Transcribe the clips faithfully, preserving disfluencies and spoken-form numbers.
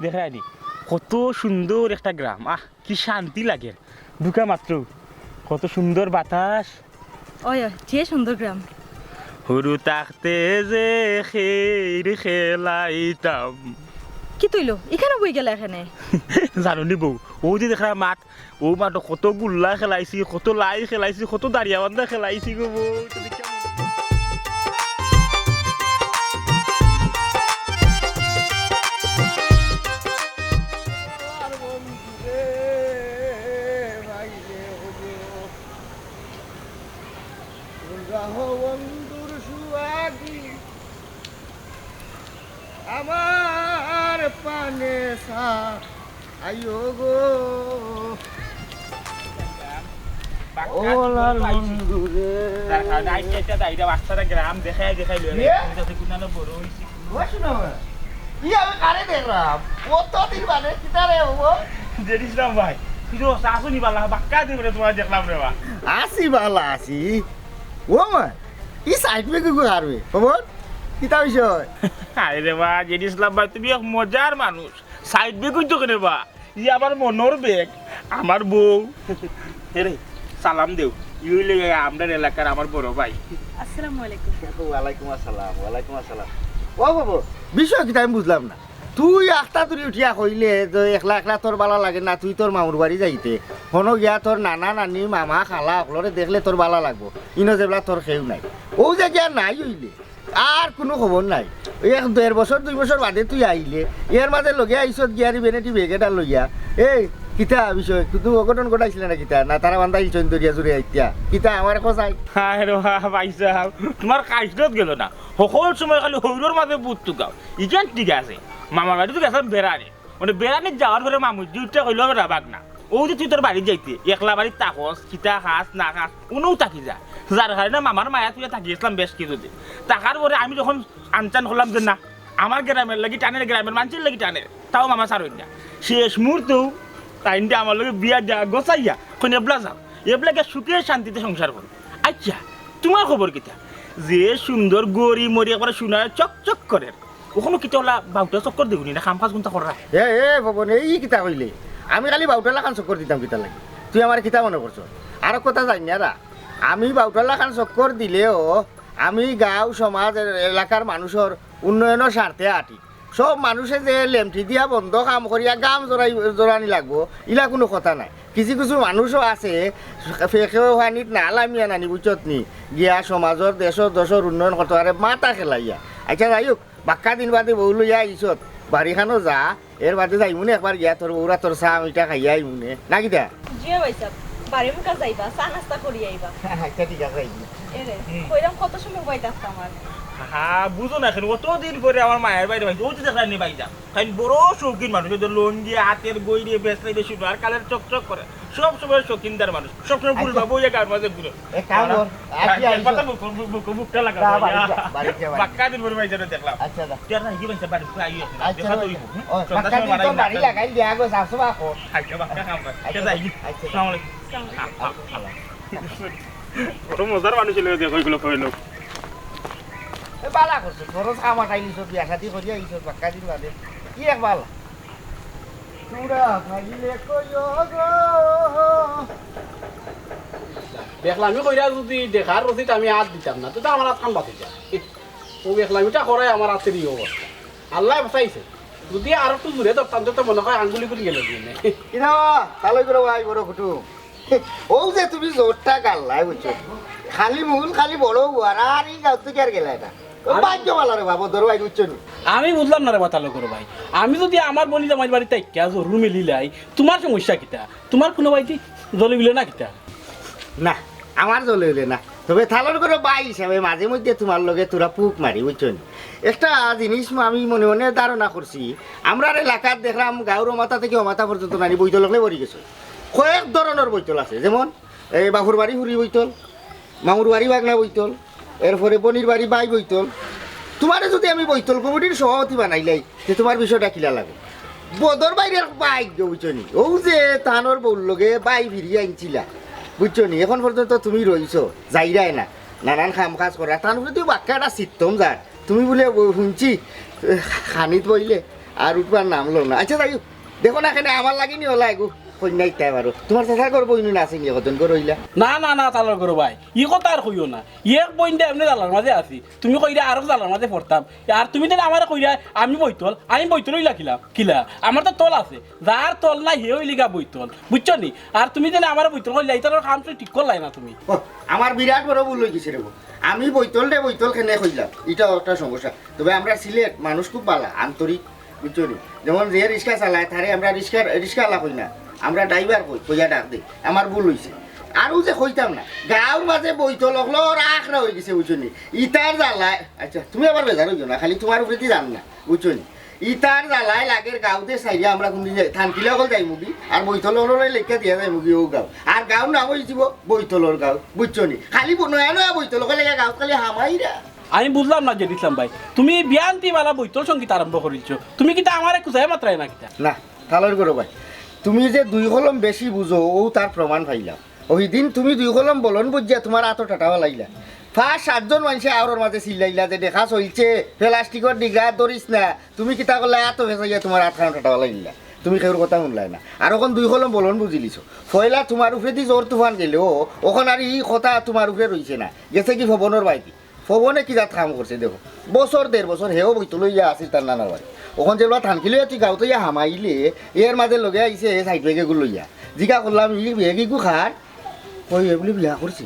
দেখরায়নি, কত সুন্দর একটা গ্রাম, আহ, কি শান্তি লাগে। ঢুকা মাত্র কত সুন্দর বাতাস। ওই, ওই, যে সুন্দর গ্রাম। হুরু থাকতে যে খেইর খেলাইতাম। কিতা অইলো? ইখানো বই গেলা কেনে? জানো নি বউ, অউ যে দেখরায় মাঠ, অউ মাঠো কত গুল্লা খেলাইছি, কত লাই খেলাইছি, কত দাড়িয়া বান্দা খেলাইছি গো বউ। আমার পানে সা আইও গো। ও লাল বন্ধু রে। তার কারণে আইতে আইতে দাইরা বাচ্চারা গ্রাম দেখাই দেখাই লইয়া এ? যাইতে কোন জানো বড় হইছে। ও শোনো, ই আমি কারে দেখলাম? কতদিন বাদে কিতারে হবো? জেড ইসলাম ভাই, তুই তো শাশুনি বালা, বাক্কা দিন বলে তোমার দেখলাম রে বা। আছি বালা আছি। ও মা, ই সাইড বেগু কারবে? খবর? কিতা বিষয়? আরে রে বা, জেড ইসলাম ভাই, তুমি এক মজার মানুষ। সাইড বেগ হইতো কেনে বা? ই আমার মনর বেগ, আমার বউ। এরে, সালাম দেও। ই অইলে আমরার এলাকার আমার বড় ভাই। আসসালামু আলাইকুম। ওয়ালাইকুম আসসালাম, ওয়ালাইকুম আসসালাম। ও বাবু, বিষয় কিতা আমি বুঝলাম না। তুই আখতা তুই উঠিয়া কইলে যে একলা একলা তোর বালা লাগে না, তুই তোর মামুর বাড়ি যাইতে। হনো গিয়া তোর নানা, নানি, মামা, খালা অকলরে দেখলে তোর বালা লাগবো। ইনো যেবলা তোর কেউ নাই। অউ যে গিয়া নাই অইলে, আর কুনু খবর নাই। এক দেড় বছর, দুই বছর বাদে তুই আইলে, এর মাঝে লগে আইছত গিয়া রে বেনেটি বেগ এটা লইয়া। এই, কিতা বিষয়? কুনু অঘটন ঘটাইছিলে না কিতা? না তারা বান্দা ইলছইন দরিয়া জুড়ে আইতিয়া? কিতা আমার কথা? হায় রে বা, ভাই সাহেব, তোমার কাইজলত গেল না। হকল সময় খালি হৌরর মাঝে বুট তুকাও। ইখান ঠিক আছে। মামার বাড়ি তো গেছিলাম বেড়ানি। মানে বেড়ানি যাওয়ার পরে মামুজি উঠে কইলো, "বেটা বাগ না। অউ যে তুই তোর বাড়ি যাইতে, একলা বাড়ি থাকস, কিতা খাস না খাস, উনও থাকি যা।" যার কারণে মামার মায়া তুই থাকি গেছিলাম বেশ কিছুদিন। থাকার পরে আমি যখন আনচান করলাম যে না, আমার গ্রামের লাগি টানের, গ্রামের মানুষের লাগি টানের, তাও মামা ছাড়ইন না। শেষ মুহূর্তেও তাইনটা আমার লগে বিয়া দেওয়া গোছাইয়া, কইন এবলা যাও, এবলা গিয়া সুখে শান্তিতে সংসার করো। আচ্ছা, তোমার খবর কিতা? যে সুন্দর গড়ি মড়ি একবারে সোনায় চকচক করে, অখনো কিতা অলা বাউটা চক্কর দেউনি না, কাম কাজ কুনতা কররা? এ, এ, ভবন, এই কিতা কইলে? আমি খালি বাউটা লাখান চক্কর দিতাম কিতা লাগি? তুই আমার কিতা মনে করছো? আর কথা জানি না রা। আমি বাউটা লাখান চক্কর দিলেও আমি গাঁও, সমাজ, এ-, এলাকার মানুষর উন্নয়নর স্বার্থে আটি। সব মানুষে যে লেমটি দিয়া বন্ধ কাম করিয়া গাম জোরাই, জোরানি লাগবো, ইলা কুনু কথা নাই। কিছু কিছু মানুষও আছে, ফেকেও পানিত না লামিয়া নানি, বুঝছত নি? গিয়া সমাজর, দেশর, দশর উন্নয়ন করতো পারে মাথা খেলাইয়া। আচ্ছা, যাই হোক, বাক্কা দিন বাদে বউ লইয়া আইছত, বাড়িখানো যা, এর বাদে যাইমুনে একবার গিয়া তোর বউরা তোর চা মিঠা খাইয়া আইমুনে, না কিতা? জিও ভাই সাহেব, বাড়ি মুখা যাইবা, চা নাস্তা করি আইবা। আচ্ছা, ঠিক আছে, আইমু। এরে, হুম। কইরাম কত সময় বই থাকতাম আর? হা, বুঝো না কেনে, অত দিন পরে আমার মায়ের বাড়ি ভাই, অউ যে দেখরা নি ভাই যা। তাইন বড় শৌখিন মানুষ, অউ যে লুঙ্গি, আতের গয়না, বেসলাই বেশি আর কালের চকচক করে। সব সময় শৌখিনদার মানুষ, সব সময় ফুল বাবু ইয়া গার মাঝে ঘুরে। এক কাম কর, আজকে আইসো। কথা মুখ, মুখ, মুখ, মুখটা লাগা না, ভাই। বাড়ি যা, বাড়ি যা, বাড়ি যা। বাক্কা দিন পরে ভাই যেন দেখলাম। আচ্ছা, যা। তুই আর না, কি ভাই, বাড়ি ঘুরে আইও। আচ্ছা, দেখা তো অইবো, হুম? ও, সন্ধ্যার বাক্কা সময় দিন তো বাড়ি বাড়ি লাগাই দিয়া গো, যাও, সব আখো। আচ্ছা, বাক্কা কাম কর। আচ্ছা, যা, যা। আচ্ছা। আসসালামু আলাইকুম। আচ্ছা, ভালো। বড় মজার মানুষ ছিল, দেখো এগুলো কইলো। এ, বালা করছো, খরচ কামাটাইলিছো, বিয়া শাদি করিয়া আইছো, বাক্কা দিন বাদে। কি এক বালা? তোরা ভাগিলে কইও গো। দেখলাম, আমি কইরা যদি দেখার রসিদ আমি আর দিতাম না, তো, তো আমার আতখান বাঁচি যায়। ও দেখলাম, এটা করাই আমার আতেরই অবস্থা। আল্লাহ বাঁচাইছে। যদি আর একটু জোরে ধরতাম, তো, তো মনে হয় আঙ্গুলি করে গেল দিয়ে। কিনা বা, ভালোই করে ভাই, বড় কুটুম। অউ যে তুমি জোরটা গাল্লাই, বুঝছো? খালি মূল, খালি বড় হুয়ার, আর ই গাঁও থাকি আর গেলায় না। ও আমি ভাগ্য ভালা রে বাবা, ধরো ভাই, বুঝছো নি? আমি বুঝলাম না রে বা, তালুকদার ভাই। আমি যদি আমার বইন জামাইর বাড়িত থাকিয়া জরুর মিলিলাই, তোমার সমস্যা কিতা? তোমার কুনু বাড়িত জলে বিলে না কিতা? না, আমার জলে বিলে না। তবে তালুকদার ভাই হিসাবে মাঝে মধ্যে তোমার লগে থুড়া ফুক মারি, বুঝছো নি? একটা জিনিস ম-, আমি মনে মনে ধারণা করছি, আমরার এলাকাত দেখরাম গাঁওর অমাথা থাকি অমাথা পর্যন্ত নানি বইতল অকলে ভরি গেছে। কয়েক ধরনর বইতল আছে, যেমন এই বাফর বাড়ি হুরি বইতল, মামুর বাড়ি বাগনা বইতল, এরপরে বইনর বাড়ি বাই বইতল। তোমারে যদি আমি বইতল কমিটির সভাপতি বানাইলাই, তে তোমার বিষয়টা কিলা লাগে? বদর ভাইর এক ভাই গো, বুঝছো নি? অউ যে তানর বউর লগে বাই ফিরিয়া আনছিলা, বুঝছো নি? এখন পর্যন্ত তুমি রইছো, যাইরায় না, নানান কাম কাজ করা, তান উপরে তুই বাক্কা একটা সিত্তম যার। তুমি বুলে ব-, হুনছি, খানিত বইলে আর উঠবার নাম লও না। আচ্ছা, যাই হোক, দেখো না, কেনে আমার লাগি নি ওলা এগু কইন্যা ইতায় পারো। তুমার চাচার ঘর বইন না আছে নি, কতজন ঘর অইলা? না, না, না, তালর ঘর ভাই, ই কথা আর কইও না। এক বইনটা এমনে জালার মাঝে আছি, তুমি কইরা আরো জালার মাঝে পড়তাম। আর তুমি যেন আমারে কইরা আমি বৈতল, আমি বৈতল অইলা কিলা? কিলা? আমার তো তল আছে, যার তল নাই হে অইলিগা বৈতল, বুঝছো নি? আর তুমি যেন আমারে বৈতল কইলা, ইতার কাম তো ঠিক করলাই না তুমি। ও, আমার বিরাট বড় ভুল অই গেছে রে বা। আমি বৈতল রে বৈতল কেনে কইলাম, ইটাও একটা সমস্যা। তবে আমরা সিলেট মানুষ খুব বালা, আন্তরিক, বুঝছো নি? যেমন যে রিক্সা চালায়, তারে আমরা রিক্সা, রিক্সাআলা কই না, আমরা ড্রাইভার কই, কইয়া ডাক দেই। আমার ভুল অইছে। আর ও যে কইতাম না, গাঁওর মাঝে বৈতল অকলর আখড়া অই গেছে, বুঝছো নি? ইতার জ্বালায়, আচ্ছা, তুমি আবার বেজার অইও না, খালি তুমার উপরেদি যার না, বুঝছো নি? ইতার জ্বালায় লাগের গাঁওতে সাইডে আমরা কুনদিন যাই, থানকিলা অকল যাইমুগি, আর বৈতল অকলরে লেখিয়া দিয়া যাইমুগি অউ গাঁও। আর গাঁওর নাম অইযিবো বৈতলর গাঁও, বুঝছো নি? খালি ব-, নয়া নয়া বৈতল অকল লেখা গাঁওত খালি হামাইরা। আমি বুঝলাম না জেড ইসলাম ভাই, তুমি বিয়ান্তি বালা বৈতল সঙ্গীত আরম্ভ করিলছো, তুমি কিতা আমারে খুজাইয়া মাতরায় না কিতা? না, তালর ঘরো ভাই, তুমি যে দুই কলম বেশি বুঝো, অউ তার প্রমাণ পাইলাম। অউ হিদিন তুমি দুই কলম বলন বুঝিয়া তুমার আতো টাটা ফালাইলা। পাঁচ সাতজন মানষে আওরর মাঝে চিল্লাইলা যে, "দেখা চলছে, প্লাস্টিকর ডিগা ধরিস না।" তুমি কিতা করলায়, আতো ফেছাইয়া তুমার আতখানো টাটা ফালাইলা। তুমি কেউর কথা হুনলায় না। আর অখন দুই কলম বলন বুঝিলিছো। পয়লা তুমার উপরেদি ঝড় তুফান গেলেও, অখন আর ই কথা তুমার উপরে রইছে না। গেছেগি ফবনর বাড়িদি। ফবনে কি জাত কাম করছে দেখো, বছর দেড় বছর হেও বৈতল অইয়া আছিল তার নানার বাড়ি। অখন যেবলা থানকি লইয়া তুই গাঁওত অইয়া হামাইলে, এর মাঝে লগে আইছে সাইড ব্যাগ এগু লইয়া। জিগা করলাম, "ই ব্যাগ ইগু কার?" কই, "এ বুলি বিয়া করছে।"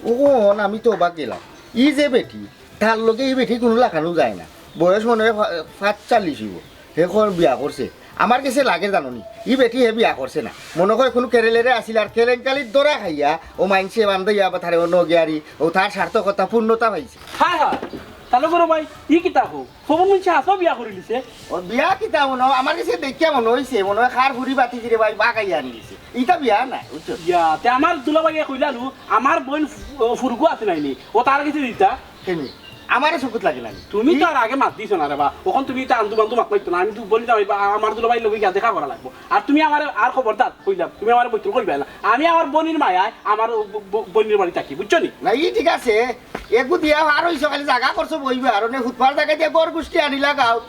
অখন আমি তো অবাক গেলাম। ই যে বেটি, তার লগে ই বেটি কুনু লাখানউ যায় না। বয়স মনে অয় পা-, পাঁচচল্লিশ অইবো। হে কর বিয়া করছে। আমার গেছে লাগে জানো নি, ই বেটি হে বিয়া করছে না। মনো কয় কুনু কেরেলেরে আছিল আর কেলেঙ্কারিত ধরা খাইয়া অউ মাইনষে বান্ধাইয়া বা তারে অনো গিয়ারি অউ তার সার্থকতা পূর্ণতা পাইছে। হায় হায়, তালর ঘরো ভাই, ই কিতা কও? ফবন মানষে হাছাউ বিয়া করিলিছে? অউ বিয়া কিতা মনো, আমার গেছে দেখিয়া মনো অইছে, মনো অয় কার ফুরি বাতিজি রে ভাই বাগাইয়া আনিলিছে। ইটা বিয়া না, বুঝছো? ইয়া, তে আমার দুলাভাইয়ে কইলা নু, আমার বইন ফু-, ফুরগু আছে নাইনি, অউ তার গেছে দিতা। কেনে? আমারে চকুত লাগে না নি? তুমি তো আর আগে মাত দিছো না রে বা। অখন তুমি ইতা আন্দু বান্দু মাত মাতিও না। আমি তো বলি যাও, এবার আমার দুলাভাইর লগে গিয়া দেখা করা লাগবো। আর তুমি আমারে আর খবরদার কইলাম, তুমি আমারে বৈতল কইবায় না। আমি আমার বইনর মায়ায় আমার ব-, ব-, বইনর বাড়ি থাকি, বুঝছো নি? না, ই ঠিক আছে। এগু দিয়া আর অইছো, খালি জাগা করছো বইবার, আর অনে ফুটপাত জাগা দিয়া ঘর গুষ্টি আনিলা গাঁও।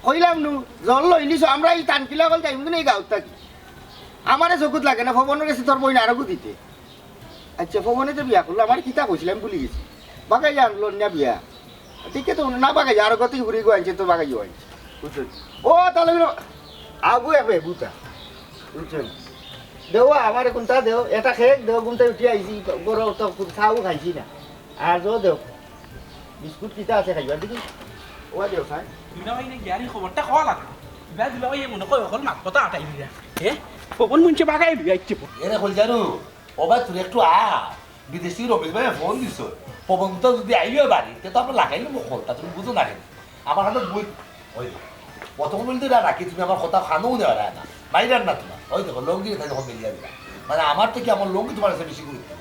কইলাম নু, জল লইলিছো, আমরা ই থানকিলা অকল যাইমু নি ই গাঁওত থাকি। আমারে চকুত লাগে না, ফবনর গেছে তোর বইন আরগু দিতে। আচ্ছা, ফবনে তো বিয়া করলো, আমারে কিতা কইছিল, আমি ভুলি গেছি। বাগাইয়া আনলো না বিয়া। ঠিক আছে, না বাগাইয়া, আরো কত ঘুরি গো আনছে, তো বাগাইও আনছে। বুঝছো? ও, তাইলে অইলো, আবু এবে বুতা। বুঝছো? দেও, আমারে কুনটা দেও, এটা খেয়ে দেও, ঘুম থাকি উঠি আইছি, গরম তো চাও খাইছি না। আর জো দেও, বিস্কুট কিতা আছে খাইবার দেখি? ও দেও, খাই। দুলাভাইরে গিয়া খবরটা কওয়া লাগে। ইবা দুলাভাইয়ে মনো কয় অকল মাত কথা আটাই দিয়া। এ? ফবন মানষে বাগাই লইয়া আইছে। এরে কইলজারু, ও ভাই, তুই একটু আ, বিদেশ থাকি রমেশ ভাইয়ে ফোন দিছে। পবন তো যদি আইও বাড়ি, তে তো আমরা লাগাইলাম বকলতা, তুমি বুঝো না কেনে? আমার হাতে বই, ওই দেখো, প্রথম বলতে না রাখি, তুমি আমার কথা কানো দেওয়া যায় না, মাইরার না তোমার, ওই দেখো, লঙ্গি রেখে যখন বেরিয়ে দিলা, মানে আমার থেকে আমার লঙ্গি তোমার কাছে বেশি গুরুত্ব,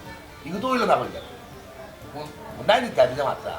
এগুলো তো অইলো না, অইলো না। নাই দিতে, দিতে মাত্রা।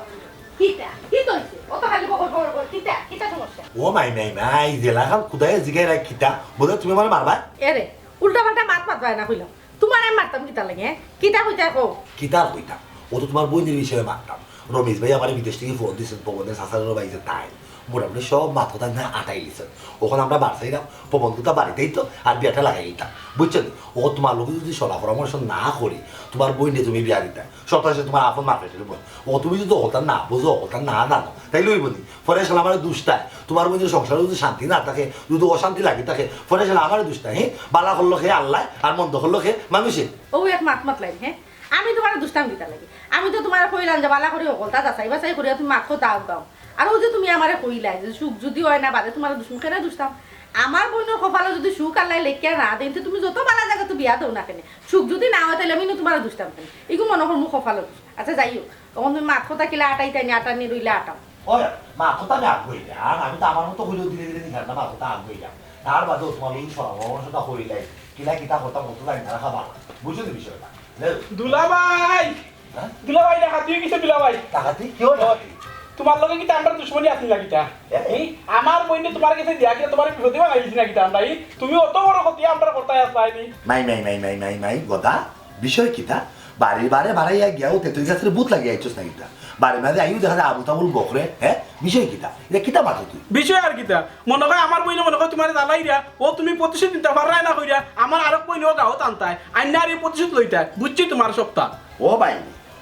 কিতা? কিতা অইছে? অত খালি বকর বকর কর। কিতা? কিতা সমস্যা? ও মাই, মাই, মাই, জেলা খান খুদায় জিগাই রাখ কিতা? বলে তুমি আমার মারবা? এরে, উল্টা পাল্টা মাত মাতবায় না কইলাম। তুমারে আমি মারতাম কিতার লাগি, হে? কিতা কইতায় কও? কিতা কইতাম? ও তো তুমার বইনর বিষয়ে মাততাম। রমেশ ভাই আমারে বিদেশ থাকি ফোন দিছইন, পবনর চাচার বাড়ি যে তাইন। মোটামুটি সব মাত কথা না আটাই লিছইন। অখন আমরা বাড়ি চাইলাম, পবন তো বাড়িতেই তো, আর বিয়াটা লাগাই দিতাম। বুঝছো নি? ও তুমার লগে যদি সলা পরামর্শ না করি, তুমার বইনরে তুমি বিয়া দিতায়। সব তো আছে তুমার আপন মার পেটের বইন। ও তুমি যদি হকলতা না বুঝো, হকলতা না জানো, তাইলে অইবো নি? পরে শালা আমারে দুষতায়। তুমার বইনর সংসারো যদি শান্তি না থাকে, যদি অশান্তি লাগি থাকে, পরে শালা আমারে দুষতায়, হে? বালা করলো কে আল্লায়, আর মন্দ করলো কে মানুষে। অউ এক মাত মাতলাইন, হে? আমি তুমারে দুষতাম কিতার লাগি? আমি তো তুমারে কইলাম যে বালা করি হকলতা যাচাই বাছাই করিয়া তুমি মাত কথা আগাও। আর অউ যে তুমি আমারে কইলায় যে সুখ যদি অয় না বাদে তুমারে দুষমু, কেনে দুষতাম? আমার বইনর কপালো যদি সুখ আল্লায় লেখিয়া না দেইন, তে তুমি যত বালা জাগাত বিয়া দেও না কেনে, সুখ যদি না অয়, তাইলে আমি নু তুমারে দুষতাম কেনে? ইগু মনো করমু কপালর দুষ। আচ্ছা, যাই হোক, অখন তুমি মাত কথা কিলা আটাইতায় নি, আটানি রইলে আটাও। ওই, মাত কথা আমি আগুয়াইলাম, আমি তো আমার মতো কইলেও ধীরে ধীরে নিখার না, মাত কথা আগুয়াইলাম। তার বাদেও তুমার লগে সলা পরামর্শটা করিলাই, কিলা কিতা কথা মতো জানি না রাখা বালা। বুঝছো নি বিষয়টা? লে- দুলাভাই! হ্যাঁ? দুলাভাই, ডাকাতি অই গেছে, দুলাভাই। ডাকাতি? কিওর ডাকাতি? তুমার লগে কিতা আমরার দুশমনি আছিল না কিতা? এ? ই, আমার বইনরে তুমার গেছে দিয়া কিনা তুমারে বিপদে বানাইলিছি না কিতা আমরা? ই, তুমি অত বড় ক্ষতি আমরার করতায় আছলায় নি? মাই, মাই, মাই, মাই, মাই, মাই, গদা, বিষয় কিতা? বাড়ির বারে বাড়াইয়া গিয়াও তেতুল গাছরে ভূত লাগিয়া আইছস না কিতা? বাড়ির মাঝে আইও দেখা যায় আবুল তাবুল বকরে, হ্যাঁ? বিষয় কিতা? ইতা কিতা মাতো তুই? বিষয় আর কিতা? মনো কয় আমার বইনে মনো কয় তুমারে জ্বালাইরা, অউ তুমি প্রতিশোধ নিতায় পাররায় না কইরা, আমার আরক বইনরে গাঁওত আনতায়, আইন্না আর ই প্রতিশোধ লইতায়, বুঝছি তুমার সবতা। ও ভাই,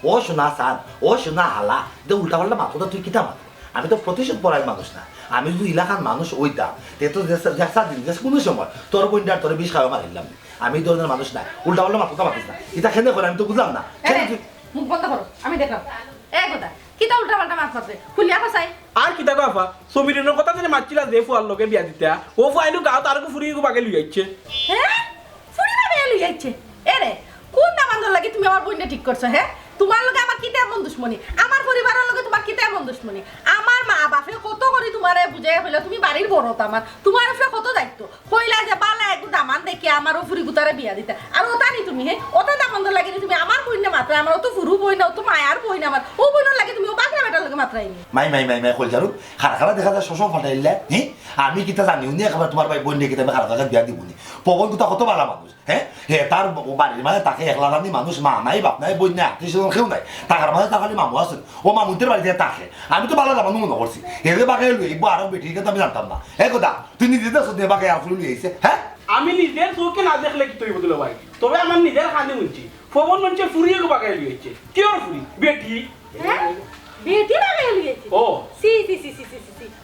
ও সোনা চান, ও সোনা হালা, ইতা উল্টা পাল্টা মাতো না, তুই কিতা মাতো? আমি তো প্রতিশোধ পরায়ণ মানুষ না। আমি যদি ইলাখান মানুষ অইতাম, তে তো যে, যে, যে দিন, যে কুনু সময় তোর বইনরে আর তোরে বিষ খাওয়াইয়া মারিলাম। আমি ই ধরনের মানুষ না। উল্টা পাল্টা মাতো না, মাতিস না। ইতা কেনে করে আমি তো বুঝলাম না। কেনে এই, তুই মুখ বন্ধ করো, আমি দেখলাম। এই কথা, কিতা উল্টা পাল্টা মাত মাতরে? খুলিয়া কও চাই। আর কিতা কও আফা? সমীরনের কথা যে মাতছিলা যে ফুয়ার লগে বিয়া দিতা, অউ ফুয়া ইনো গাঁওত আরক ফুরি ইগু বাগে লইয়া আইছে। হ্যাঁ? ফুরি বাগে লইয়া আইছে? এরে, কুন দামান্দর লাগি তুমি আমার বইনরে ঠিক করছো, হ্যাঁ? তুমার লগে আমার কিতা এমন দুশমনি? আমার পরিবারর লগে তুমার কিতা এমন দুশমনি? আমার মা বাপে কত করি তুমারে বুঝাইয়া কইলা, তুমি বাড়ির বড় তো আমার, তুমার উপরে কত দায়িত্ব। কইলা যে বালা এগু দামান দেখিয়া আমার অউ ফুরি গুতারে বিয়া দিতা। আর অতা নি তুমি, হে? অতা দামান্দর লাগি নি তুমি আমার বইনরে মাতরায়, আমার অত ফুরু বইন, অত মায়ার বইন আমার। অউ বইনর লাগি তুমি অউ বাগরা বেটার লগে মাতরায় নি। মাই, মাই, মাই, মাই, কইল জারু, খারা খারা দেখা যায় শশম ফাটাইলা, হে? আমি কিতা জানি, উনি একবার তুমার ভাই বইনরে কিতা আমি খারা খারা বিয়া দিমু নি। পবন গুতা কত বালা মানুষ, হে? হে, তার বাড়ির মাঝে থাকে একলা রানি মানুষ, মা নাই, বাপ নাই, বইন নাই, আত্মীয় স্বজন কেউ নাই। থাকার মাঝে তার খালি মামু আছইন। অউ মামুনতর বাড়িত থাকে। আমি তো বালা দামান মনো করছি। হে যে বাগে লইয়া আইবো আরক বেটির কথা আমি জানতাম না। হে কথা, তুই নিজে দেখছস নি বাগে আর ফুরি লইয়া আইছে, হ্যাঁ? আমি নিজর চউখে না দেখলে কিতা অইবো দুলাভাই? তবে আমার নিজর কানে হুনছি, পবন মানষে ফুরি এগু বাগে লইয়া আইছে। কিওর ফুরি? বেটি। হ্যাঁ? বেটি বাগে লইয়া আইছে? ও। ছি, ছি, ছি।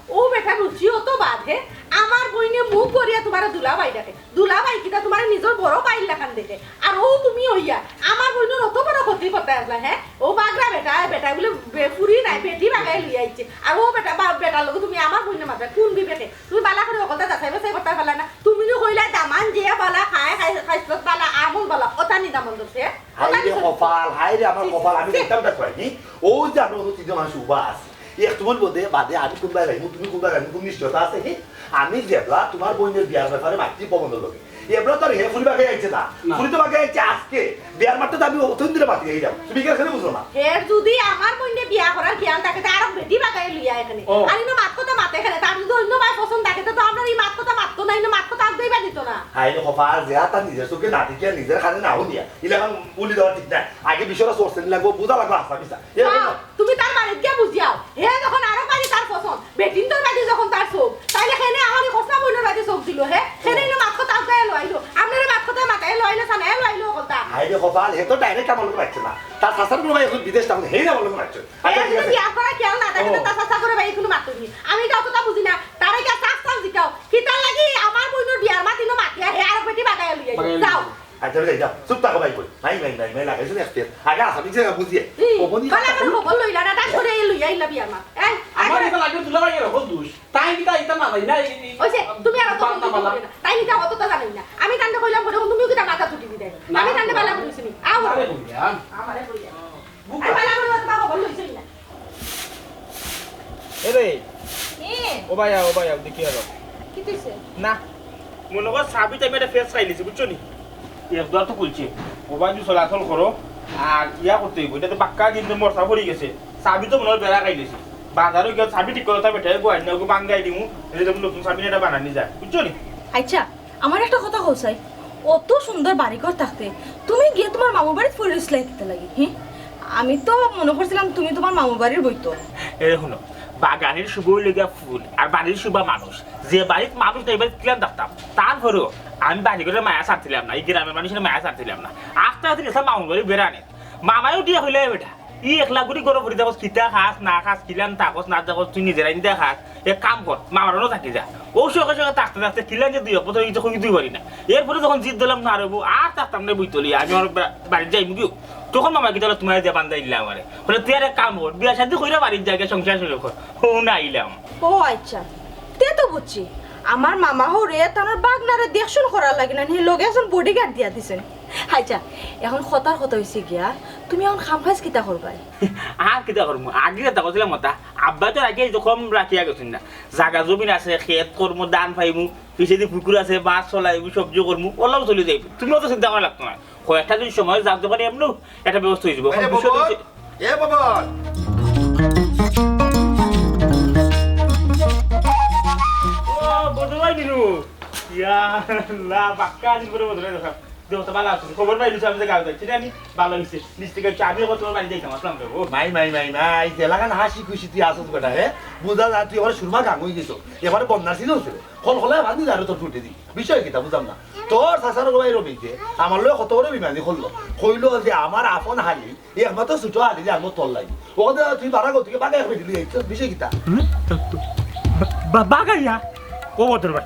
অউ বেটা বুঝছি অত বাদ, হে? আমার বইনে মুখ করিয়া তুমারে দুলাভাই ডাকে। দুলাভাই কিতা তুমারে নিজর বড় ভাইর লাখান দেখে। আর অউ তুমি অইয়া আমার বইনর অত বড় ক্ষতি করতায় আছলায়, হে? অউ বাগরা বেটা, বেটা বুলে বে-, ফুরি নাই, বেটি বাগাই লইয়া আইছে। আর অউ বেটা, বা-, বেটার লগে তুমি আমার বইনরে মাতরায়, কুন বিবেকে? তুমি বালা করি হকলতা যাচাই বাছাই করতায় পারলায় না। তুমি নু কইলায় দামান যে বালা খায়, খায়, খাইছলত বালা, আমল বালা, অতা নি দামান ধরছে, হে? অতা নি হায়রে ধরছে। কপাল, হায়রে আমার ছি, কপাল, আমি ছি। দেখতাম তা কইনি। অউ যে আমরা অত তিনজন মানুষ উবা আছি, এক তুমুল বোধে বাদে আমি কুনবায় যাইমু, তুমি কুনবায় যাইমু, কুন নিশ্চয়তা আছে কি? আমি যেবলা তুমার বইনর বিয়ার ব্যাপারে মাতছি পবনর লগে, এবলা তো আর হে ফুরি বাগে আইছে না। না। ফুরি তো বাগে আইছে আজকে। বিয়ার মাতে তো আমি অতদিন ধরি মাতি আইলাম। তুমি কেনে বুঝো না? হের যদি আমার বইনরে বিয়া করার খিয়াল থাকে, তে আরক বেটি বাগাই লইয়া আয় কেনে। ও। আর ইনো মাত কথা মাতে কেনে, তার যদি অইন্য বায় পছন্দ থাকে, তে তো আমরার ই মাত কথা মাততো না, ইনো মাত কথা আগুয়াইবার দিতো না। হায়রে কপাল, যে তার নিজর চউখে না দেখিয়া, নিজর কানে না হুনিয়া, ইলাখান বুলি দেওয়া ঠিক নায়। আগে বিষয়টা source নি লাগবো, বুঝা লাগবো, হাছা মিছা। এ না, না। তুমি তার বাড়িত গিয়া বুঝিয়াও। হে যখন আরক বাড়ি তার পছন্দ, বেটিন্তর বাড়ি যখন তার চউখ, তাইলে কেনে আমার ই খসনা বইনর বাড়ি চউখ দিলো, হে? কেনে ইনো মাত কথা আগুয়াইয়া লইলো? আমরারে মাত কথা মাতাইয়া লইলো, সানাইয়া লইলো হকলতা। হায়রে কপাল, হে তো direct আমার লগে মাতছে না। তার চাচার বড় ভাই অখন বিদেশ, তখন হেই আমার লগে মাতছে। আচ্ছা, হে ঠিক যদি আছে। বিয়া করার খিয়াল না থাকে, ও। তে তার চাচা করে ভাই কুনু মাততো নি। আমি ইতা অততা বুঝি না। তারে গিয়া সাফ সাফ জিকাও। কিতার লাগি আমার বইনর বিয়ার মাত ইনো মাতিয়া হে আরক বেটি বাগাইয়া লইয়া আইলো? বাগাইয়া যাও। লইয়া আইলো। আচ্ছা, যাই, যাও। চুপ থাকো, ভাই, কই। মাই, মাই, মাই, মাই, লাগাইছো নি আজকে? আগে আসামি যে বুঝিয়ে। এই, ও, বনি বালা কথা করে কই। খবর লইলা না, তার সরে এই লইয়া আইলা বিয়ার মাত। এই, আমার আগে এটা লাগে দুলাভাইয়ের হকল দোষ। তাই কিতা ইতা না ভাই না, এই, এই, ওই যে, তুমি আর অত বাদ না, বাদ না। তাই কিতা অততা জানাই না। আমি তানরে কইলাম, বলে, তুমিও কিতা মাথা তুটি দিতায়? না, আমি তানরে না। বালা করি কইছি নি। আও। আরে কইলাম। আমারে কইলাম। বুকা। আমি বালা করি তোমার খবর লইছি না। এ রে। এ। ও ভাই, ও ভাই, দেখি আরো। কি কইছে? না। মনো কর চাবি টাইমে একটা ফেস খাইলিছি, বুঝছো নি? এক দুয়ার তো খুলছে। ও ভাই, তুই চলাচল করো। আর ইয়া করতে অইবো, ইটা তো পাক্কা কিন্তু মরচা পড়ি গেছে। চাবি তো মনো কর বেড়া খাইলিছি। বাজারো গিয়া চাবি ঠিক করো, তা বেটায় গো আইনা ওগো ভাঙ্গাই দিমু। এই যে তুমি নতুন চাবি নিয়া এটা বানানি যায়, বুঝছো নি? আচ্ছা, আমার একটা কথা কও চাই, অত সুন্দর বাড়িঘর থাকতে তুমি গিয়া তুমার মামুর বাড়িত পড়ি রইছলায় কিতা লাগি, হি? আমি তো মনো করছিলাম তুমি তুমার মামুর বাড়ির বইতো। এরে হুনো, বাগানের শুভ অইলো গিয়া ফুল, আর বাড়ির শুভা মানুষ। যে বাড়িত মানুষ নাই, বাড়িত কিলান থাকতাম। তারপরেও আমি বাড়িঘরর মায়া ছাড়ছিলাম না, ই গ্রামের মানুষর মায়া ছাড়ছিলাম না। আস্তে আস্তে গেছিলাম মামুর বাড়ি বেড়ানি। মামায় উঠিয়া কইলা, "এ বেটা, ই একলা করি ঘরো পড়ি থাকস, কিতা খাস না খাস, কিলান থাকস না থাকস, তুই নিজর আইন্দা খাস, এক কাম কর, মামার অনো থাকি যা।" অউ শখে শখে থাকতে থাকতে কিলান যে দুই এক বছর অইছে, কই দুই বাড়ি না। এরপরে যখন জিদ দিলাম না রে বউ, আর থাকতাম না বইতলি, আমি আমার বা-, বাড়িত যাইমু গিয়া। তখন মামায় কিতা কইলা, "তুমারে দিয়া বান্দাইলা আমারে।" কইলা, "তুই আর এক কাম কর, বিয়া শাদি কইরা বাড়িত যা গিয়া সংসার শুরু কর।" অউ না আইলাম। ও আচ্ছা, তে তো বুঝছি। আমার মামা হউরে তান বাগনারে দেখশুন করার লাগি না, নি লগে একজন bodyguard দিয়া দিছইন। আচ্ছা, এখন কথার কথা অইছে গিয়া, তুমি এখন কাম কাজ কিতা করবায়? আর কিতা করমু? আগে যেতা করছিলাম অতা, আব্বায় তো আগে যখন রাখিয়া গেছইন না। জাগা জমিন আছে, খেত করমু, ধান পাইমু, পিছেদি পুকুর আছে, মাছ চলাইমু, সবজি করমু, অলাউ চলি যাইবো। তুমিও তো চিন্তা করা লাগতো না। কয়েকটা দিন সময় যাক, যখন এমনেউ একটা ব্যবস্থা অই যাইবো। এখন আরে বিষয় বাবা, হচ্ছে এ বাবা। ও, বদলাই দিলু। ইয়া আল্লাহ, বাক্কা দিন পরে বদলাই দেখা। দেও তো ভালা আছো? খবর পাইলি তো আমি যে গাঁও যাইছি না, আমি ভালা অইছে। নিচ থেকে একটু আমিও তোমার বাড়ি যাইতাম, আসলাম তো। ও মাই, মাই, মাই, মাই, যে লাগান হাসি খুশি তুই আসছ বেটা, হে? বুঝা যায় তুই এবার সুরমা গাঙ হয়ে গেছো, এবার বন্যার সিজন ছিল, খল খলে ভাঙি যাবে তোর ফুটে দি। বিষয় কিতা বুঝলাম না। তোর চাচার ভাই রমিজে আমার লগে কত বড় বেইমানি করলো, কইলো যে আমার আপন হালি, এই একমাত্র ছোট হালি যে আমার তোর লাগি। ওখানে তুই বাড়া গতিকে বাঘা এক বেটি লই আইছস, বিষয় কিতা? হুম? বা-, বা-, বাগাইয়া? ও বদর ভাই,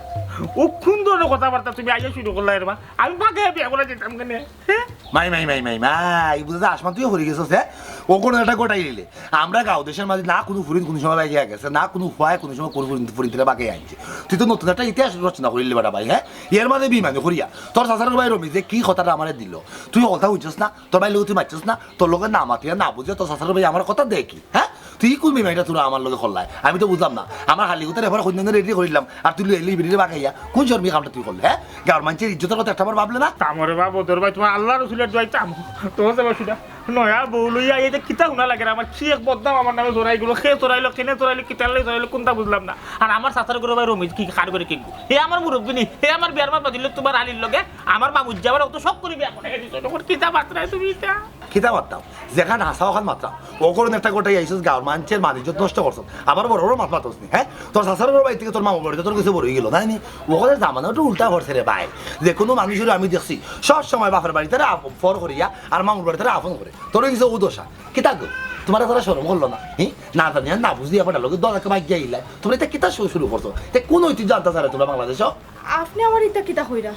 ও কোন ধরনের কথাবার্তা তুমি আইয়া শুরু করলা রে বা? আমি বাগাইয়া বিয়া করা যেতাম কেনে? হ্যাঁ? মাই, মাই, মাই, মাই, মাই, বুঝা যায় আসমান তুইও হরি গেছস, হ্যাঁ? ও কোনো একটা গোটাই নিলে। আমরা গাঁও দেশের মাঝে না কোনো ফুরিন কোনো সময় বাগিয়া গেছে, না কোনো ফুয়ায় কোনো সময় কোনো ফুরিন, ফুরিন তুলে বাগাই আনছে। তুই তো নতুন একটা ইতিহাস রচনা করিলি বেটা ভাই, হ্যাঁ? এর মাঝে বেইমানি করিয়া। তোর চাচার ভাই রমিজে কি কথাটা আমারে দিল? তুই কথা বুঝছস না? তোর ভাই লোক তুই মারছস না? তোর লোকে না মাতিয়া না বুঝে তোর চাচার ভাই আমার কথা দেখি, হ্যাঁ? তুই কোন বেইমানিটা তোরা আমার লগে করলাই? আমি তো বুঝলাম না। আমার হালিগুতার এবার কন্যা রেডি করিলাম, আর তুই লইলি বিড়িরে বাগাইয়া। কোন শর্মি কামটা তুই করলে, হ্যাঁ? গাঁওর মানুষের ইজ্জতের কথা একটা বার ভাবলে না? তামরে বা বদর ভাই, তোমার আল্লাহ রসুলের দোয়াই তাম। তোমার যাবা শুধু নয়া বউ লইয়া এই যে কিতা হুনা লাগে রে আমার, কি এক বদনাম আমার নামে জড়াই গেলো। কে জড়াইলো, কেনে জড়াইলো, কিতার লাগি জড়াইলো, কোনটা বুঝলাম না। আর আমার চাচার ঘরে ভাই রমিজ কি কার করে কিনবো? হে আমার মুরব্বী নি, হে আমার বিয়ার মাত বাজিল তোমার আলীর লগে, আমার মামুর যাবার অত শখ করি বিয়া করে দিছো। তখন কিতা মাত্রায় তুমি এটা? কিতা মারতাম? যেখান হাসা ওখান মাত্রা। ও করুন একটা গোটাই আইসস, গাঁওর মানুষের মান ইজ্জত নষ্ট করছস। আবার বড় বড় মাত মাতস নি, হ্যাঁ? তোর চাচার বড় ভাই থেকে তোর মামু বাড়িতে তোর কাছে বড় হয়ে গেল, তাই নি? ও করে জামানা তো উল্টা করছে রে ভাই। যে কোনো মানুষের আমি দেখছি সব সময় বাপের বাড়িতে ফর করিয়া আর মামুর বাড়িতে আপন করে। তোর হয়ে গেছে ও দশা। কিতা গো? তোমার তারা শরম করলো না? হি? না জানিয়া না বুঝিয়া বেটার লগে দরকে ভাগিয়া আইলা। তোমরা এটা কিতা শুরু, শুরু করছো? তে কোন ঐতিহ্য আনতা চারে তোমরা বাংলাদেশো? আপনি আমার ইতা কিতা কইরা?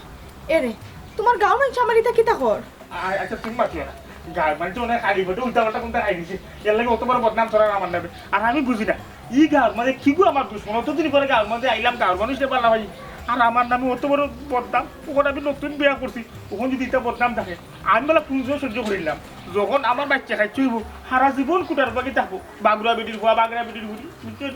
এরে, তোমার গাঁওর মানুষ আমার ইতা কিতা কর? আ-, আচ্ছা, তুমি মাতিও না। গাঁওর মানুষ অনেক আগে ঘটে উল্টা পাল্টা কোনটা খাই দিছে। এর লাগি অত বড় বদনাম ছড়ার আমার নামে। আর আমি বুঝি না, ই গাঁওর মাঝে কি গো আমার দুশমন? অতদিন পরে গাঁওর মাঝে আইলাম, গাঁওর মানুষ রে পাল্লা ভাই। আর আমার নামে অত বড় বদনাম। ওখানে আমি নতুন বিয়া করছি। ওখানে যদি ইতা বদনাম থাকে, আমি বেলা কোন সময় সহ্য করিলাম? যখন আমার বাচ্চা খাইতে হইব, সারা জীবন কুটার বাকি থাকবো। বাগুড়া বেটির ফুয়া, বাগুড়া বেটির ফুড়ি, বুঝছো?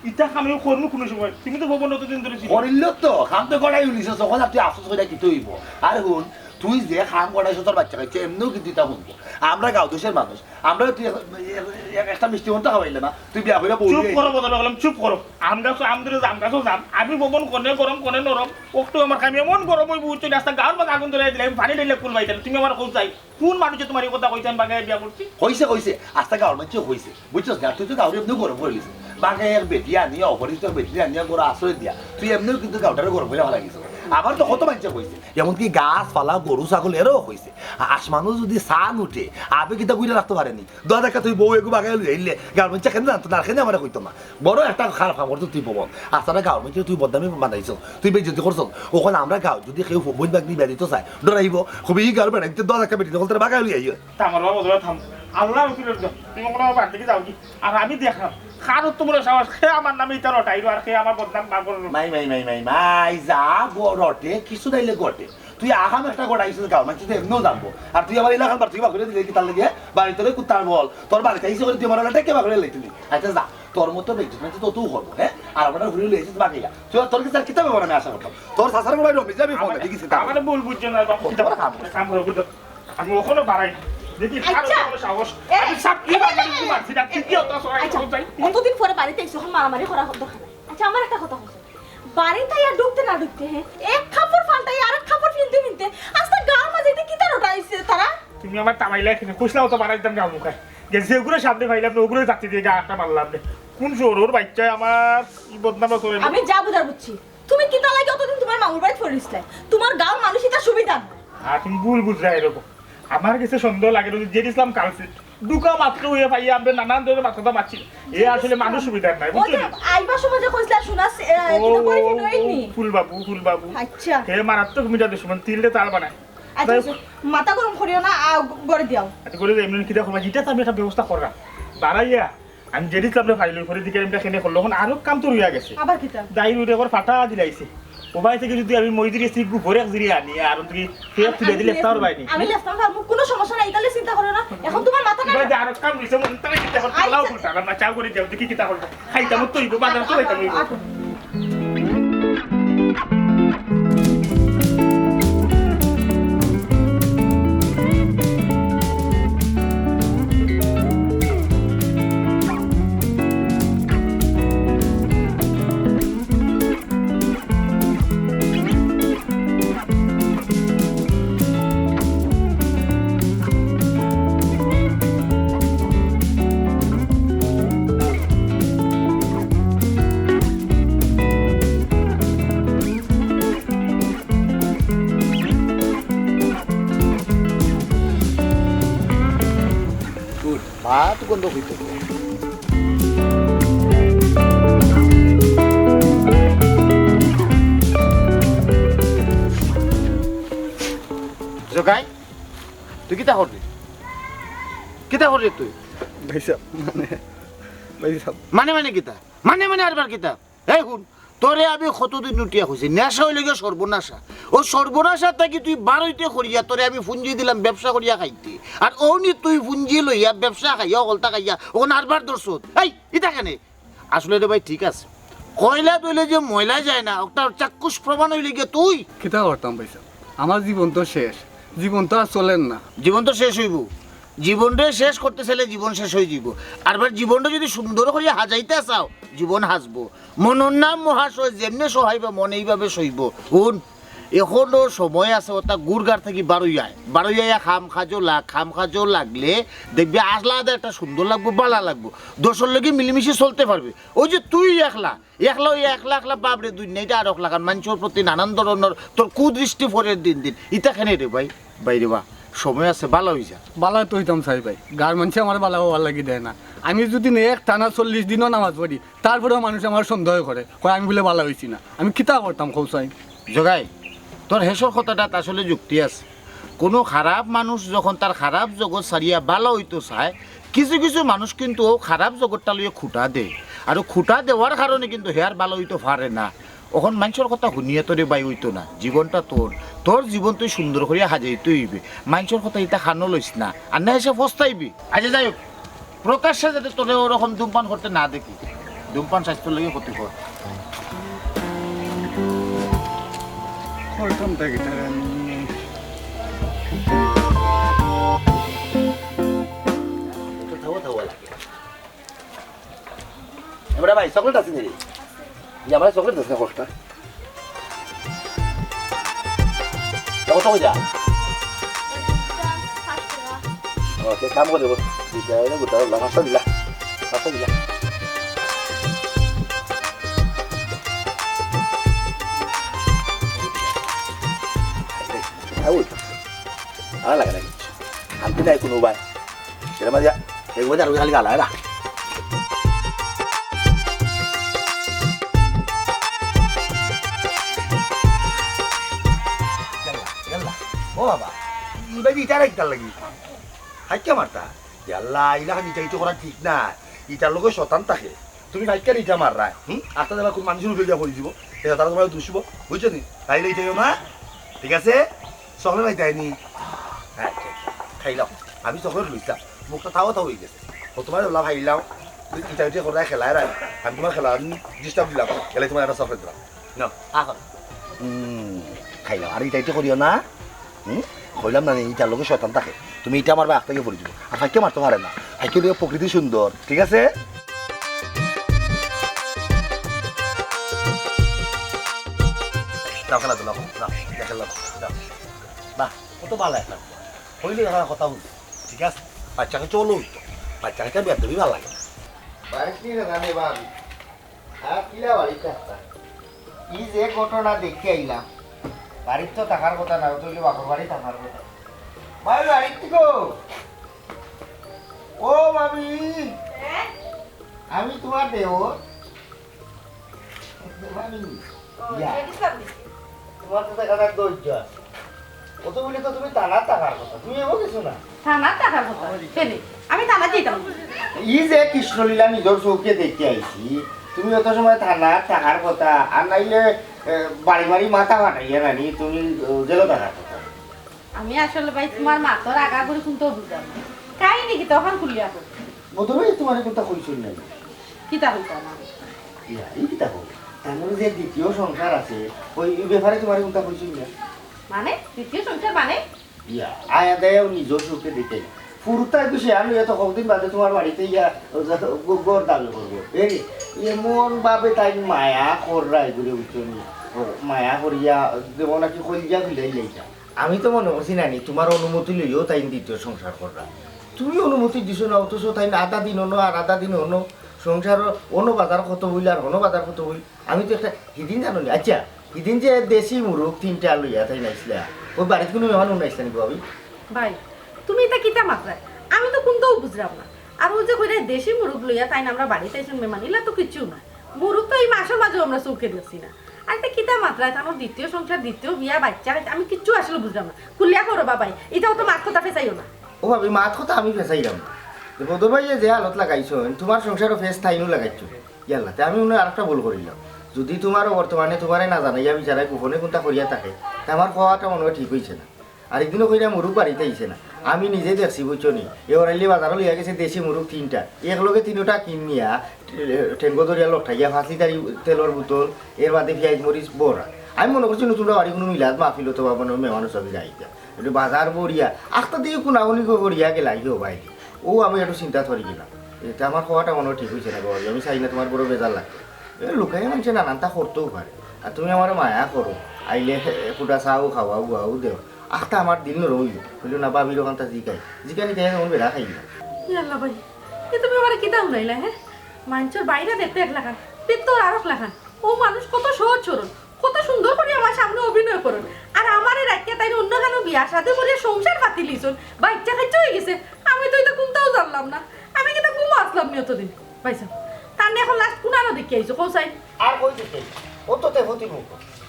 ইতা আমি করবো কোনো সময়। তুমি তো ভবন অতদিন ধরে ছিল। করিল তো, খাম তো গড়াই উলিছে, যখন আর তুই আফসোস করে কিতে হইব? আর হুন, তুই যে খাম গড়াইছ তোর বাচ্চা খাইছে, এমনিও কিন্তু ইতা হুনবো। আমরা গাঁও দেশের মানুষ, আমরা তুই এক-, এক-, একটা মিষ্টি মন তো খাওয়াইলে না, তুই বিয়া করে বউ চুপ করো, বদল করলাম, চুপ করো। আম গাছো আম ধরে, জাম গাছো জাম। আমি ভবন কনে গরম, কনে নরম। ওক্ত আমার খামি এমন গরম হইব, উচ্চ রাস্তা গাঁওর মাঝে আগুন ধরে দিলে, আমি পানি ঢেলে কুল বাইতাম। তুমি আমার কোথায়? কোন মানুষে তোমার এই কথা কইতে আমি বাগায় বিয়া করছি? কইছে, কইছে। আস্তা গাঁওর মানুষে কইছে। বুঝছস না? তুই তো গাঁওরে এমনি গরম করে লিস। বাগায় এক বেটি আনিয়া, অপরিচিত এক বেটি আনিয়া গরু আশ্রয় দিয়া। তুই এমনিও কিন্তু গাঁওটারে গরম করে ভালা গেছে। আবার তো কত মানুষে কইছে। এমনকি গাছ, পালা, গরু, ছাগল এরাও কইছে। আ-, আসমানও যদি চান উঠে, আবে কিতা বুঝে রাখতে পারেনি। দোয়া দেখা তুই বউ এগু বাগায় লই আইলে, গাঁওর মানুষে কেন জানতো না, আর কেন আমারে কইতো না। বড় একটা খারাপ কাম করছো তুই পবন। আস্তারা গাঁওর মধ্যে তুই বদনামি বানাইছো, তুই বেইজ্জতি করছো। ওখানে আমরা গাঁও যদি কেউ বইন বাগনি বিয়া দিতে চায়, ডরাইব, কবি ই গাঁওর বেড়াইতে দশ একটা বেটি দখল তারা বাগায় লই আইও। তা আমার বাবা বলে থাম, আল্লাহ রসুলের দোয়া, তুমি কোনো বাড়ি থেকে যাও কি? আর আমি দেখলাম, কারোর তো মনে সাহস, সে আমার নামে ইটা রটাইলো আর সে আমার বদনাম বার করলো। মাই, মাই, মাই, মাই, মাই, যা গো রটে, কিছু নাইলে ঘটে। তুই আহাম একটা গড়াইছিস গাঁও, মানে তুই এমনিও জানবো। আর তুই আমার এলাকার বার তুই বাকুড়ে দিলে কি তার লেগে? বাড়ি তোরে কুত্তার বল, তোর বাড়িতে আইসে করে তুই আমার ওলাটা কে বাকুড়ে লাই তুমি? আচ্ছা যা, তোর মতো বেজ্জত মানে তো তুই করবো, হ্যাঁ? আর আমরা ঘুরে লইছিস বাকিলা। তুই তোর কাছে আর কিতাবে বড় আমি আশা করতাম। তোর চাচার বড় ভাই রমিজ যাবি ফোন দেখি চিন্তা আমার ভুল বুঝছো না, বাবা। করতে পারে খাবো। কাম করে বুঝছো? আমি ওখানে বাড়াই। দেখি, কার আচ্ছা। কোনো সাহস? এ, আমি সব কি এ, বাড়াই, এ, কি মারছি না, কি কি অত সরাই আচ্ছা, কোথায়? কতদিন পরে বাড়িতে এসে এখন মারামারি করা দরকার নাই। আচ্ছা, আমার একটা কথা বলছো। বাড়িতে আর ঢুকতে না ঢুকতে, হ্যাঁ? এক কাপড় ফালতাই আর এক কাপড় ফিনতে ফিনতে, আস্তা গাঁওর মাঝে এটা কিতা রটাইছে তারা? তুমি আমার তামাইলা এখানে, কইছিলাম তো বাড়াই দিতাম গাঁও মুখে। যে যেগুলো সামনে পাইলাম না, ওগুলো জাতি দিয়ে গা একটা মারলাম রে। কোন শহরের বাচ্চায় আমার এই বদনামটা করে? আমি যা বুঝার বুঝছি। তুমি কিতা লাগে অতদিন তোমার মামুর বাড়িত পড়িসলে? তোমার গাঁওর মানুষ এটা সুবিধা না। আর তুমি ভুল বুঝরা এরকম। আমার কাছে সন্দেহ লাগে, ওই যে ইসলাম কালসিট। ঢুকা মাত্র হয়ে ভাই আমরা নানান ধরনের মাথা মারছি। এ আসলে মানুষ সুবিধার নাই, বুঝছো? ওই যে আইবা সময় যে কইছিলা শোনা, এ, ও, কিতা করে ও, ফিরো ও, হইনি? ফুল বাবু, ফুল বাবু। আচ্ছা। হে মারাত্মক মিঠা দুশমন, তিলরে তাল বানায়। আচ্ছা, যাই হোক। আচ্ছা, মাথা গরম করিও না, আ, করে দিও। আচ্ছা, করে দিও, এমনি কিতা করবা? যেটা তো আমি একটা ব্যবস্থা করলাম। বাড়াইয়া, আমি জেডি ক্লাবরে ফাইল করে দিকে আমি কেনে করলো, এখন আরো কাম তো রইয়া গেছে। আবার কিতা? দাই রুইরে করে ফাটা দিলাইছে। ও ভাই থেকে যদি আমি মইদিরে সিগু ভরে এক জিরি আনি, আর তুই ফেরত তুলে দিলে আমি তার বাইনি। আমি লেফটাম পারমু, কোনো সমস্যা নাই, ইতালে চিন্তা করো না। এখন তোমার মাথা না। ভাই, আর কাম রইছে, মন তাই চিন্তা করতে লাও ফুলটা, না চাও করে যাও, দেখি কিতা করবো। খাইতাম তো হইব, বাজার তো খাইতাম হইব। আত গন্ধ হইতো। জগাই, তুই কিতা করলি? কিতা করলি তুই? ভাইসাব, মানে, ভাইসাব। মানে, মানে কিতা? মানে, মানে আরবার কিতা? এই হুন, তোরে আমি কতদিন উঠিয়া কইছি, নেশা অইলো গিয়া সর্বনাশা। অউ সর্বনাশা থাকি তুই বারইতে করিয়া তোরে আমি পুঞ্জি দিলাম ব্যবসা করিয়া খাইতে। আর অউ নি তুই পুঞ্জি লইয়া ব্যবসা খাইয়া, হকলতা খাইয়া, অখন আরবার ধরছত। এই, ইতা কেনে? আসলে রে ভাই, ঠিক আছে। কয়লা ধইলে যে ময়লা যায় না, অটা চাক্ষুষ প্রমাণ অইলে গিয়া তুই। কিতা করতাম ভাইসাব? আমার জীবন তো শেষ, জীবন তো আর চলের না। জীবন তো শেষ অইবো, জীবনরে শেষ করতে চাইলে জীবন শেষ অইযিবো। আরবার জীবনরে যদি সুন্দর করিয়া হাজাইতা চাও, জীবন হাজবো। মনর নাম মহাশয়, যেমনে সহাইবা মন এইভাবে সইবো। হুন, অখনো সময় আছে, অটা গুড়গার থাকি বারইয়া আয়, বারইয়া আইয়া কাম কাজো লাগ, কাম কাজো লাগলে দেখবি আলাদা একটা সুন্দর লাগবো, বালা লাগবো, দশর লগে মিলিমিশি চলতে পারবে। অউ যে তুই একলা, একলা অইয়া একলা একলা বাপরে দুনিয়াইটা আর একলা, কারণ মানষর প্রতি নানান ধরনর তোর কুদৃষ্টি পড়ের দিন দিন। ইতা কেনে রে ভাই? ভাই রে বা, সময় আছে, বালা অইযা। বালা তো অইতাম চাই ভাই, গাঁওর মানষে আমারে বালা অওয়ার লাগি দেয় না। আমি যদি নে এক টানা চল্লিশ দিনও নামাজ পড়ি, তারপরেও মানুষ আমারে সন্দেহ করে, কয় আমি বুলে বালা অইছি না। আমি কিতা করতাম কও চাই? জগাই, তোর হেষর কথাটাত আসলে যুক্তি আছে। কুনু খারাপ মানুষ যখন তার খারাপ জগৎ ছাড়িয়া বালা অইতো চায়, কিছু কিছু মানুষ কিন্তু অউ খারাপ জগৎটা লইয়া খুঁটা দেয়, আর অউ খুঁটা দেওয়ার কারণে কিন্তু হে আর বালা অইতো পারে না। অখন মানষর কথা হুনিয়া তোরে ভাই অইতো না, জীবনটা তোর, তোর জীবন তুই সুন্দর করিয়া হাজাইতে অইবে। মানষর কথা ইতা কানো লইস না, আর না হেষে পস্তাইবি। আচ্ছা, যাই হোক, প্রকাশ্যে যাতে তোরে অরকম ধূমপান করতে না দেখি। ধূমপান স্বাস্থ্যর লাগি ক্ষতিকর। করতাম তা কিতা আমি? একটু থামো, থামো লাগে। এবারে ভাই, চকলেট আছে নি রে? ই, আমার চকলেট আছে না, কষ্ট। কত কই যা? ও, সে কাম করে বস। দিতে হয় না, গোটা হলো, পাঁচশো দিলা। পাঁচশো দিলা। খাবো তো। আমার লাগে না কিচ্ছু। আনতে নাই কোনো উপায়। এর মাঝে এর মাঝে আরো খালি গালা এরা। ইয়াল্লা, ইয়াল্লা। ও বাবা, ই ভাই ইটা রাখতার লাগি। হাইক্কা মারতা। ইয়াল্লা, ইলা খালি ইটা ইটা করা ঠিক না। ইটার লগে শতান থাকে। তুমি হাইক্কা ইটা মাররায়। হুম? আস্তা দিলা কোন মানুষের উপরে দিয়া পড়ি দিব। এটা তারা তোমার দুষিব। বুঝছো নি? তাইলে ইটাইও না। ঠিক আছে? চকলেট খাইতায় নি? আচ্ছা, আচ্ছা। খাইলাম। আমি চকলেট লইতাম। মুখটা থাও থাও হয়ে গেছে। ও তোমার ওলা খাইলাম। তুই ইটা ইটা করে খেলায় রাখ। আমি তোমার খেলা, আমি ডিস্টার্ব দিলাম। গেলে তোমার একটা চকলেট দিলাম। নাও, আহ। হুম, খাইলাম। আর ইটা ইটা করিও না। হুম? কইলাম না নি, ইটার লগে শয়তান থাকে। তুমি ইটা মারবা, আখ থেকে পড়ি দিব। আর ফাইকে মারতে পারে না। ফাইকে লগে প্রকৃতি সুন্দর। ঠিক আছে? যাও, খেলা ধুলা করো। যাও, যা খেলা করো। যাও। বাহ, কত ভালা একটা। কইলে এখানে কথা বলবো। ঠিক আছে? বাচ্চাকে চলো তো। বাচ্চাকে বেদবি ভালা লাগে না। বাড়িত নি না জানে বাড়ি। আর কিলা বাড়িত থাকতা? ই যে ঘটনা দেখি আইলাম। বাড়িত তো থাকার কথা না, তো অইলে বাপর বাড়ি থাকার কথা। ভাই, বাড়িত গো। ও ভাবি, আমি তোমার দেওর। ভাবি, ও, ইয়া। তোমার তো দেখা যাক ধৈর্য আছে। কত বলে তো তুমি থানাত থাকার কথা, তুমি এমন কিছু না। থানাত থাকার কথা? কেনে? আমি থানাত যাইতাম। ই যে কৃষ্ণলীলা নিজর চউখে দেখি আইছি, তুমি অত সময় থানাত থাকার কথা, আর নাইলে, এ, বাড়ি বাড়ি মাথা ফাটাইয়া নানি তুমি, ও, জেলো থাকার কথা। আমি আসলে ভাই তোমার মাতর আগাগুড়ি কুন্তাও বুঝলাম না। কাহিনী কিতা অখান খুলিয়া কও। মধুর ভাই তোমারে কুন্তা কইছইন না? কিতা কইতাম না? ইয়া, ই কিতা কও? তার মানে যে দ্বিতীয় সংসার আছে, ওই, ওই ব্যাপারে তোমারে কুন্তা কইছইন না? মানে? দ্বিতীয় সংসার মানে? ইয়া, আয়া দেয়াও নিজর চউখে দেখে। ফুরুতা একটু শেয়ান অইয়া তো কতদিন বাদে তোমার বাড়িত ইয়া, ও, গ-, ঘর দাবি করবো। এই, এমন ভাবে তাই মায়া কররায় ঘুরে উঠছো নি। ও, মায়া করিয়া, যেমন আর কি কলিজা খুলে যাইতা। আমি তো মনে করছি নানি, তোমার অনুমতি লইয়াউ তাইন দ্বিতীয় সংসার কররা। তুমি অনুমতি দিছো না, অথচ তাইন আধা দিন অনো আর আধা দিন অনো। সংসার অনো বাজার কত অইল আর অনো বাজার কত অইল। আমি তো একটা হিদিন জানো নি। আচ্ছা, হিদিন যে দেশি মুরগ তিনটা লইয়া তাইন আইছলা, ওই বাড়িত কুনু মেহমান উন আইছলা নি গো ভাবি? ভাই, তুমি ইতা কিতা মাতরায়? আমি তো কুন্তাও বুঝরাম না। আর অউ যে কইরা দেশি মুরগ লইয়া তাইন আমরার বাড়িত আইছইন মেহমান, ইলা তো কিচ্ছু না। মুরগ তো ই মাসর মাঝেও আমরা চউখে দেখছি না। আর ইতা কিতা মাতরায়, তান দ্বিতীয় সংসার, দ্বিতীয় বিয়া, বাইচ্চা কাইচ্চা, আমি কিচ্ছু আসলে বুঝরাম না। খুলিয়া কও রে বাবাই, ইতাও তো মাত কথা ফেছাইও না। ও ভাবি, মাত কথা আমি ফেছাইরাম না। যে বদর ভাইয়ে যে হালত লাগাইছইন, তুমার সংসারও ফেছ তাইনও লাগাইছইন। ইয়াল্লা, তে আমি মনে অয় আরেকটা ভুল করিলাম। যুদি তুমারও বর্তমানে তুমারে না জানাইয়া বিচারায় গোপনে কুন্তা করিয়া থাকে, তে আমার কওয়াটা মনে অয় ঠিক অইছে না। আরেকদিনও কইরা মুরগ বাড়িত আইছে না। আমি নিজে দেখছি, বুঝছো নি? এ ওরাইলে বাজারো লইয়া গেছে দেশি মুরগ তিনটা। একলগে তিনোটা কিনিয়া, ঠে-, ঠেঙ্গো ধরিয়া লটকাইয়া পাঁচ লিটারি তেলর বোতল, এর বাদে পিয়াজ মরিচ বড়া। আমি মনে করছি নতুন বাড়ি কুনু মিলাদ মাহফিল অথবা কুনু মেহমান উৎসবে যাইতা। একটু বাজার বরিয়া, আখতা দিয়া কুনাকুনি করিয়া গেলা, ইয়ো ভাই। অউ আমি একটু চিন্তাত পড়ি গেলাম। এতে আমার কওয়াটা মনে অয় ঠিক অইছে না গো, আমি চাই না তুমার বড় বেজার লাগতো। এ লুকাইয়া মানষে নানানতা করতেও পারে। আর তুমি আমারে মায়া করো, আইলে ফুটা চাও খাওয়াও, গুয়াও দেও। আখতা আমার দিল নরম অইলো। কইলো না, ভাবির অখানতা জিকাই। জিকানি তাই এমন বেড়া খাই না। ইয়াল্লা ভাই, এ তুমি আমারে কিতা হুনাইলা, হে? মানষর বাইরে দেখতে এক লাখান, ভিতর আরক লাখান। অউ মানুষ কত সহজ সরল, কত সুন্দর করি আমার সামনে অভিনয় করইন। আর আমারে রাখিয়া তাইন অন্য কানো বিয়া শাদি করিয়া সংসার পাতি লইছইন, বাইচ্চা কাইচ্চা অই গেছে। আমি তো ইতা কুন্তাও জানলাম না। আমি কিতা ঘুমো আছলাম নি অতদিন? ভাইসাব, তান অখন লাস্ট কুনানো দেখিয়া আইছো, কও চাই? আর কই দেখি? ও তো তে প্রতিমুখ।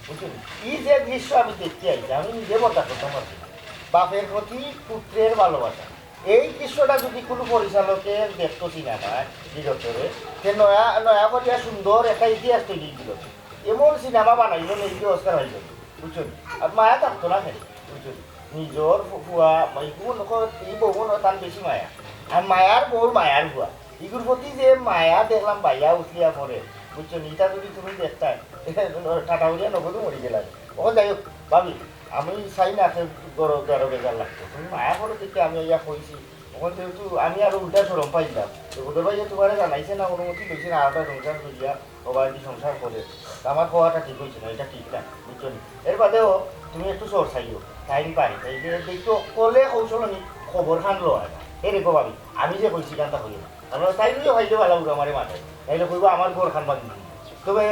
বুঝছো নি? ই যে দৃশ্য আমি দেখিয়া আইছি, আমি নিজে বরদাস্ত করতাম পারছি না। বাপের প্রতি পুত্রের ভালোবাসা। এই দৃশ্যটা যুদি কুনু পরিচালকে দেখতো সিনেমায়, ডিরেক্টরে, তে নয়া, নয়া করিয়া সুন্দর একটা ইতিহাস তৈরি দিলো। এমন সিনেমা বানাইলো নে, এই যে অস্কার পাইলো। বুঝছো নি? আর মায়া থাকতো না কেনে? বুঝছো নি? নিজর ফু-, ফুয়া, মা-, ইগু মনে কর, ই বউ মনে কর তার বেশি মায়া। আর মায়ার বউর মায়ার ফুয়া। ইগুর প্রতি যে মায়া দেখলাম বাইয়া উঠলিয়া পড়ে, বুঝছো নি? ইটা যুদি তুমি দেখতায়, টাটা উড়িয়া নগদও মরি গেলায়। ও যাই হোক, ভাবি, আমি চাই না সে গরো, গরো বেজার লাগতো। তুমি মায়া করো দেখে আমি ইয়া কইছি। অখন যেহেতু আমি আরো উল্টা শরম পাইলাম, যে বদর ভাইয়ে তুমারে জানাইছে না, অনুমতি লইছে না, আলাদা সংসার করিয়া, ও বাড়িতে সংসার করে। তা আমার কওয়াটা ঠিক অইছে না, ইটা ঠিক না, বুঝছো নি? এর বাদেও তুমি একটু চোর চাইও, টাইম পাই, তাই যে দেখো কলে কৌশল নি, খবর খান লো হয় না। এ রেখো ভাবি, আমি যে কইছি গানটা হইল না। আমরা তাই নিয়ে হইলে ভালো উড়া মারে মাথায়, তাইলে কইবো আমার ঘর খান ভাঙি দিবি। তবে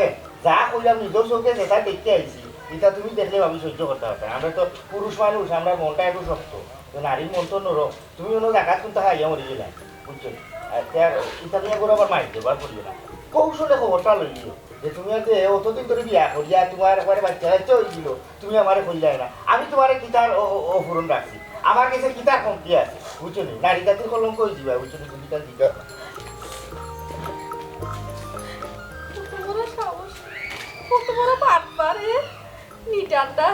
যা কইলাম নিজর চোখে যেটা দেখতে আইছি, এটা তুমি দেখলে ভাবি সহ্য করতে পারবে না। আমরা তো পুরুষ মানুষ, আমরা মনটা একটু শক্ত, তো নারীর মন তো নরম। তুমি অন্য জাগাত কুন্তা খাইয়া মরি গেলায়, বুঝছো নি? আর তে আর ইতা নিয়া করে আবার মাইর দেবার করিও না। কৌশলে খবরটা লইলিও যে তুমি আর যে অতদিন ধরে বিয়া করিয়া তুমার একবারে বাইচ্চা কাইচ্চা অইগেলো, তুমি আমারে কইলায় না, আমি তুমারে কিতার অ-, অ-, অপূরণ রাখছি, আমার গেছে কিতার কমতি আছে, বুঝছো নি? নারী জাতির কলঙ্ক অইযিবা, বুঝছো নি? তুমি তার দিকে কত বড় সাহস, কত বড় বাটপার, এ? নিটান্ডা,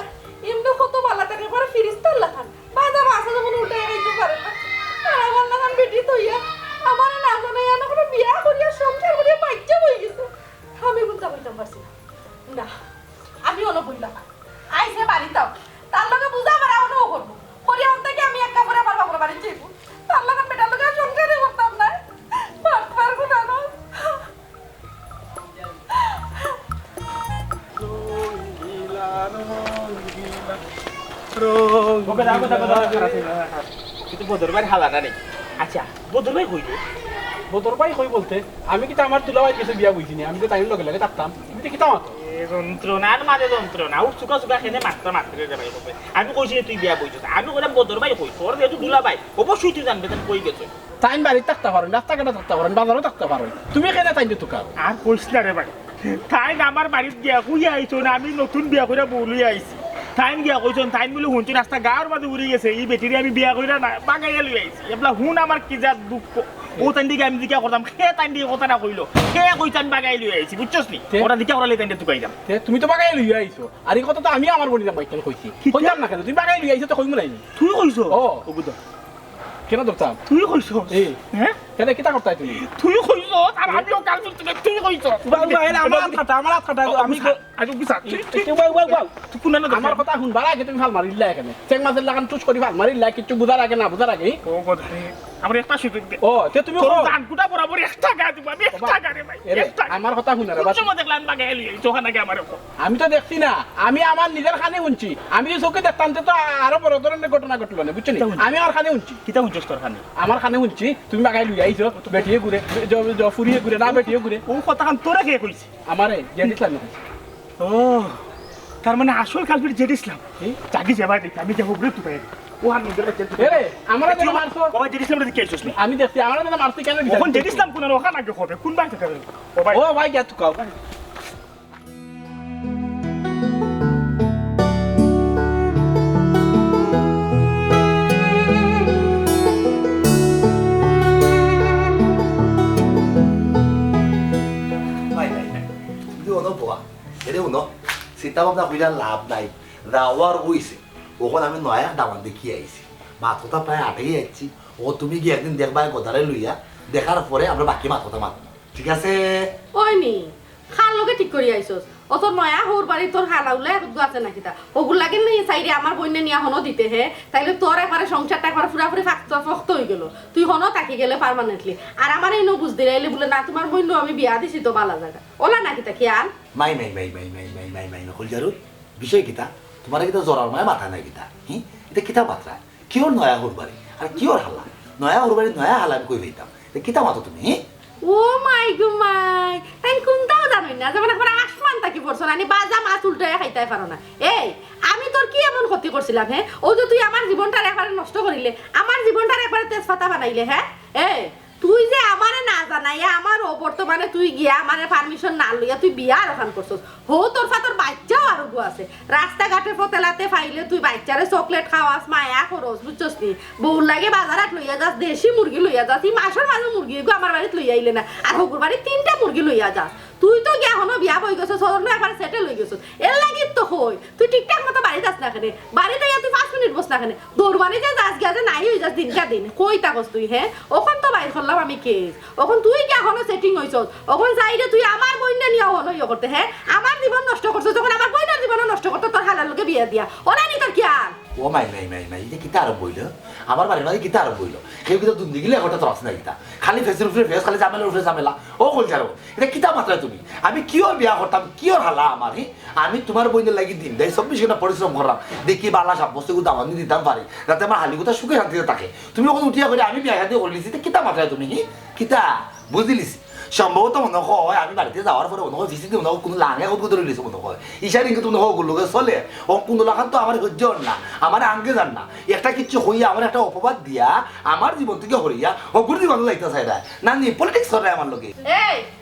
এমনে কত বালা থাকে, পরে ফিরিস্তার লাখান। বাজা বাসা যেমন উল্টাই খাইতে পারে না। আর আমার লাখান বেটি থইয়া, আমার নাম নাই, আমার কোনো বিয়া করিয়া, সংসার করিয়া, বাইচ্চা অই গেছে। আমি কুন্তা কইতাম পারছি না। না, আমি অনো বইলাম। আইছে বাড়িত আও। তার লগে বুঝা পড়া অনো করবো। করিয়া অন থাকি আমি এক কাপড়ে আমার বাবার বাড়িত যাইবো। তার লগে বেটার লগে আর সংসারই করতাম না। বাটপার কোথানো। ওকে, রাখো, রাখো, রাখো, রাখো। কিন্তু বদর ভাইর হালা না নি। আচ্ছা, বদর ভাই কই রে? বদর ভাই কই বলতে, আমি কিতা আমার দুলাভাইর গেছে বিয়া বইছি নি, আমি তো তাইর লগে লগে থাকতাম। তুমি তো কিতা মাতো? এ যন্ত্রণার মাঝে যন্ত্রণা, উঠ চুকা চুকা খেনে মাত্রা মাত্রে রে ভাই, রে ভাই। আমি কইছি রে তুই বিয়া বইছস, আমি কইলাম বদর ভাই কই? তোর যেহেতু দুলাভাই, অবশ্যই তুই জানবে, তাহলে কই গেছে? তাইন বাড়িত থাকতা পারইন, রাস্তাঘাটো থাকতা পারইন, বাজারো থাকতা পারইন। তুমি কেনে তাইনরে তুকাও? আর কইস না রে ভাই। তাইন আমার বাড়িত গিয়া কইয়া আইছইন, আমি নতুন বিয়া কইরা বউ লইয়া আইছি। তাইন গিয়া কইছইন, তাইন বুলে হুনছইন রাস্তা গাঁওর মাঝে উড়ি গেছে, ই বেটিরে আমি বিয়া কইরা না, বাগাইয়া লইয়া আইছি। এবলা হুন আমার কি জাত দুঃখ। ও তাইন দিকে আমি জিকা করতাম, কে তাইন দিকে কথা না কইলো, কে কইছে আমি বাগাই লইয়া আইছি, বুঝছস নি? তে? ওরা দিকে ওরা লই তাইন তুকাইতাম। তে তুমি তো বাগাই লইয়া আইছো, আর ই কথা তো আমি আমার বইনরে মাইকেন কইছি। কিতা? কইতাম না কেনে? তুমি বাগাই লইয়া আইছো তো কইমু নাইনি? তুই কইছো? ও। ও বুঝো। কেনে ধরতাম? তুই কইছস? এই। হ্যাঁ? কেনে কিতা করতায় তুমি? তুই কইছস, আর আমিও কাল তুই, তুই কইছস। উবা, উবা, এরা আমার আত কাটা, আমার আত কাটা, আমি আচ্ছা, আচ্ছা, বুঝা। তুই, তুই, তুই, উবা, উবা, উবা। তুই কোন আনো আমার কথা হুনবার আগে তুমি ফাল মারিলায় কেনে? চেং মাছের লাখান টুস করি ফাল মারিলায়, কিচ্ছু বুঝার আগে না, বুঝার আগে। ও, কথা। আমার একটা সুযোগ দে। ও, তে তুমি তোর কও। জানকুটা বরাবর একটা গা দিব, আমি একটা গা রে ভাই, এরে, একটা গা। আমার কথা হুন রে, বাস। কুচ্ছু মতো দেখলাম বাগে এলি, এই চোখা নাকি আমার ওপর। আমি তো দেখছি না, আমি আমার নিজর কানে হুনছি। আমি যে চোখে দেখতাম, তে তো আরো বড় ধরনের ঘটনা ঘটলো না, বুঝছো নি? কিতা হুনছি? আমি আমার কানে হুনছি। কিতা হুনছস তোর কানে? আমার কানে হুনছি, তুমি বাগাই লইয়া আইছো, বেটিয়ে ঘুরে, জ-, জ-, ফুরিয়ে ঘুরে, না বেটিয়ে ঘুরে। ও কথাখান তোরে কে কইছে? আমারে, জেড ইসলামে কইছে। ও, তার মানে আসল কালপিট জেড ইসলাম। কি? চাকরি যাবার দেখি, আমি যাবো বলে তুই বাইরে। ও হার নিজের বাচ্চা। এ রে, আমরা যেন মারছো। বাবা, জেড ইসলাম রে কে আইছস নি? আমি দেখছি, আমরা যেন মারছি, কেন বিচার? ওখান জেড ইসলাম কোন আর ওখান আগে হবে? কোন বাড়ি থেকে? ও ভাই। ও ভাই, গিয়া তুকাও। ভাই, ভাই, ভাই। তুমি অনো বওয়া। এরে হুনো, চিন্তা ভাবনা কইরা লাভ নাই। যা অওয়ার অইছে। অখন আমি নয়া দামান দেখিয়া আইছি। মাত কথা প্রায় আটেই আইছি। ও তুমি গিয়া একদিন দেখবায় গদারে লইয়া, দেখার পরে আমরা বাকি মাত কথা মাতমু। ঠিক আছে? ওই নি, কার লগে ঠিক করি আইছস? অত নয়া হউর বাড়ি তোর হালাউলা একগু আছে নাকি তা? অগুর লাগি নি চাইরে আমার বইনরে নিয়া হনো দিতে হে? তাইলে তোর একবারে সংসারটা একবারে পুরাপুরি ফাক্ত-, ফক্ত অইগেলো। তুই হনো থাকি গেলে permanently। আর আমারে ইনো বুঝ দিলে আইলে বুলে, "না, তুমার বইনরে আমি বিয়া দিছি তো বালা জাগা।" অলা নাকি তা খিয়াল? মাই, মাই, মাই, মাই, মাই, মাই, মাই, মাই, কইল জারু, বিষয় কিতা? তুমারে কিতা জরার মায় মাথা নাই কিতা? হি? ইতা কিতা মাতরা? কিওর নয়া হউর বাড়ি? আর কিওর হালা? নয়া হউর বাড়ি, নয়া হালা আমি কই পাইতাম? এ কিতা মাতো তুমি, হি? ও মাই গো মাই, তাইন কুনটাও জানইন না, যেমন একবার আসমান থাকি পড়ছো না, নি বাজা মাছ উল্টাইয়া খাইতায় পারো না। এই, আমি তোর কি এমন ক্ষতি করছিলাম, হে? অউ যে তুই আমার জীবনটার একবারে নষ্ট করিলে, আমার জীবনটার একবারে তেজপাতা বানাইলে, হে? এ, তুই যে আমারে না জানাইয়া, আমার অবর্তমানে তুই গিয়া আমারে permission না লইয়া তুই বিয়া আরোখান করছস। হো, তোর ফাতর বাইচ্চাও আরোগু আছে। রাস্তাঘাটে ফতেলাতে পাইলে তুই বাইচ্চারে chocolate খাওয়াস, মায়া করস, বুঝছস নি? বউর লাগি বাজার হাট লইয়া যাস, দেশি মুরগি লইয়া যাস, ই মাসর মাঝে মুরগি এগু আমার বাড়িত লইয়া আইলে না, আর হগুর বাড়িত তিনটা মুরগি লইয়া যাস। তুই তো গিয়া হনো বিয়া বই গেছস, হনো একবার settle অই গেছস। এর লাগি তো কই, তুই ঠিকঠাক মতো বাড়িত আস না কেনে? বাড়িত আইয়া তুই পাঁচ মিনিট বস না কেনে? দৌড়বানি যে যাস গিয়া যে নাই অই যাস দিনকা দিন, কই থাকস তুই, হে? অখন তো বাইর করলাম আমি case, অখন তুই গিয়া হনো setting অইছস, অখন চাইরে তুই আমার বইনরে নিয়া হনো ইয়ে করতে, হে? আমার জীবন নষ্ট করছস, অখন আমার বইনর জীবনও নষ্ট করতে তোর হালার লগে বিয়া দিয়া, অলা নি তোর খিয়াল? ও মাই, মাই, মাই, মাই, ইতা কিতা আরম্ভ অইলো? আমার বাড়ির মাঝে কিতা আরম্ভ অইলো? কেউ কিতা দুন্দুগিলা একটা তরাস নাই কিতা? খালি ফেসর উপরে ফেস, খালি ঝামেলার উপরে ঝামেলা। ও কইল জারু, ইতা কিতা মাতরায় তুমি? আমি কিওর বিয়া করতাম, কিওর হালা আমার, হি? আমি তুমার বইনর লাগি দিন রাইত চব্বিশ ঘন্টা পরিশ্রম কররাম। দেখি বালা সাব্যস্ত এগু দামান্দি দিতাম পারি, যাতে আমার হালিগুতা সুখে শান্তিতে থাকে। তুমি অখন উঠিয়া কইরায় আমি বিয়া শাদি করিলিছি, ইতা কিতা মাতরায় তুমি, হি? কিতা? বুঝিলিছি। সম্ভবত মনো অয় আমি বাড়িত যাওয়ার পরে মনো অয় ফিছিদি মনো অয় কুনু লাঙে কত ধরিলিছে মনো অয়। ইশারিং কিন্তু মনো অয় অগুর লগে চলে। ও কুনু লাখান তো আমার সহ্য অর না, আমার আঙ্গে যার না। একটা কিচ্ছু কইয়া, আমার একটা অপবাদ দিয়া, আমার জীবন থাকি হরিয়া, অগুর জীবনো যাইতা চাইরায়। না নি, politics কররায় আমার লগে। এই,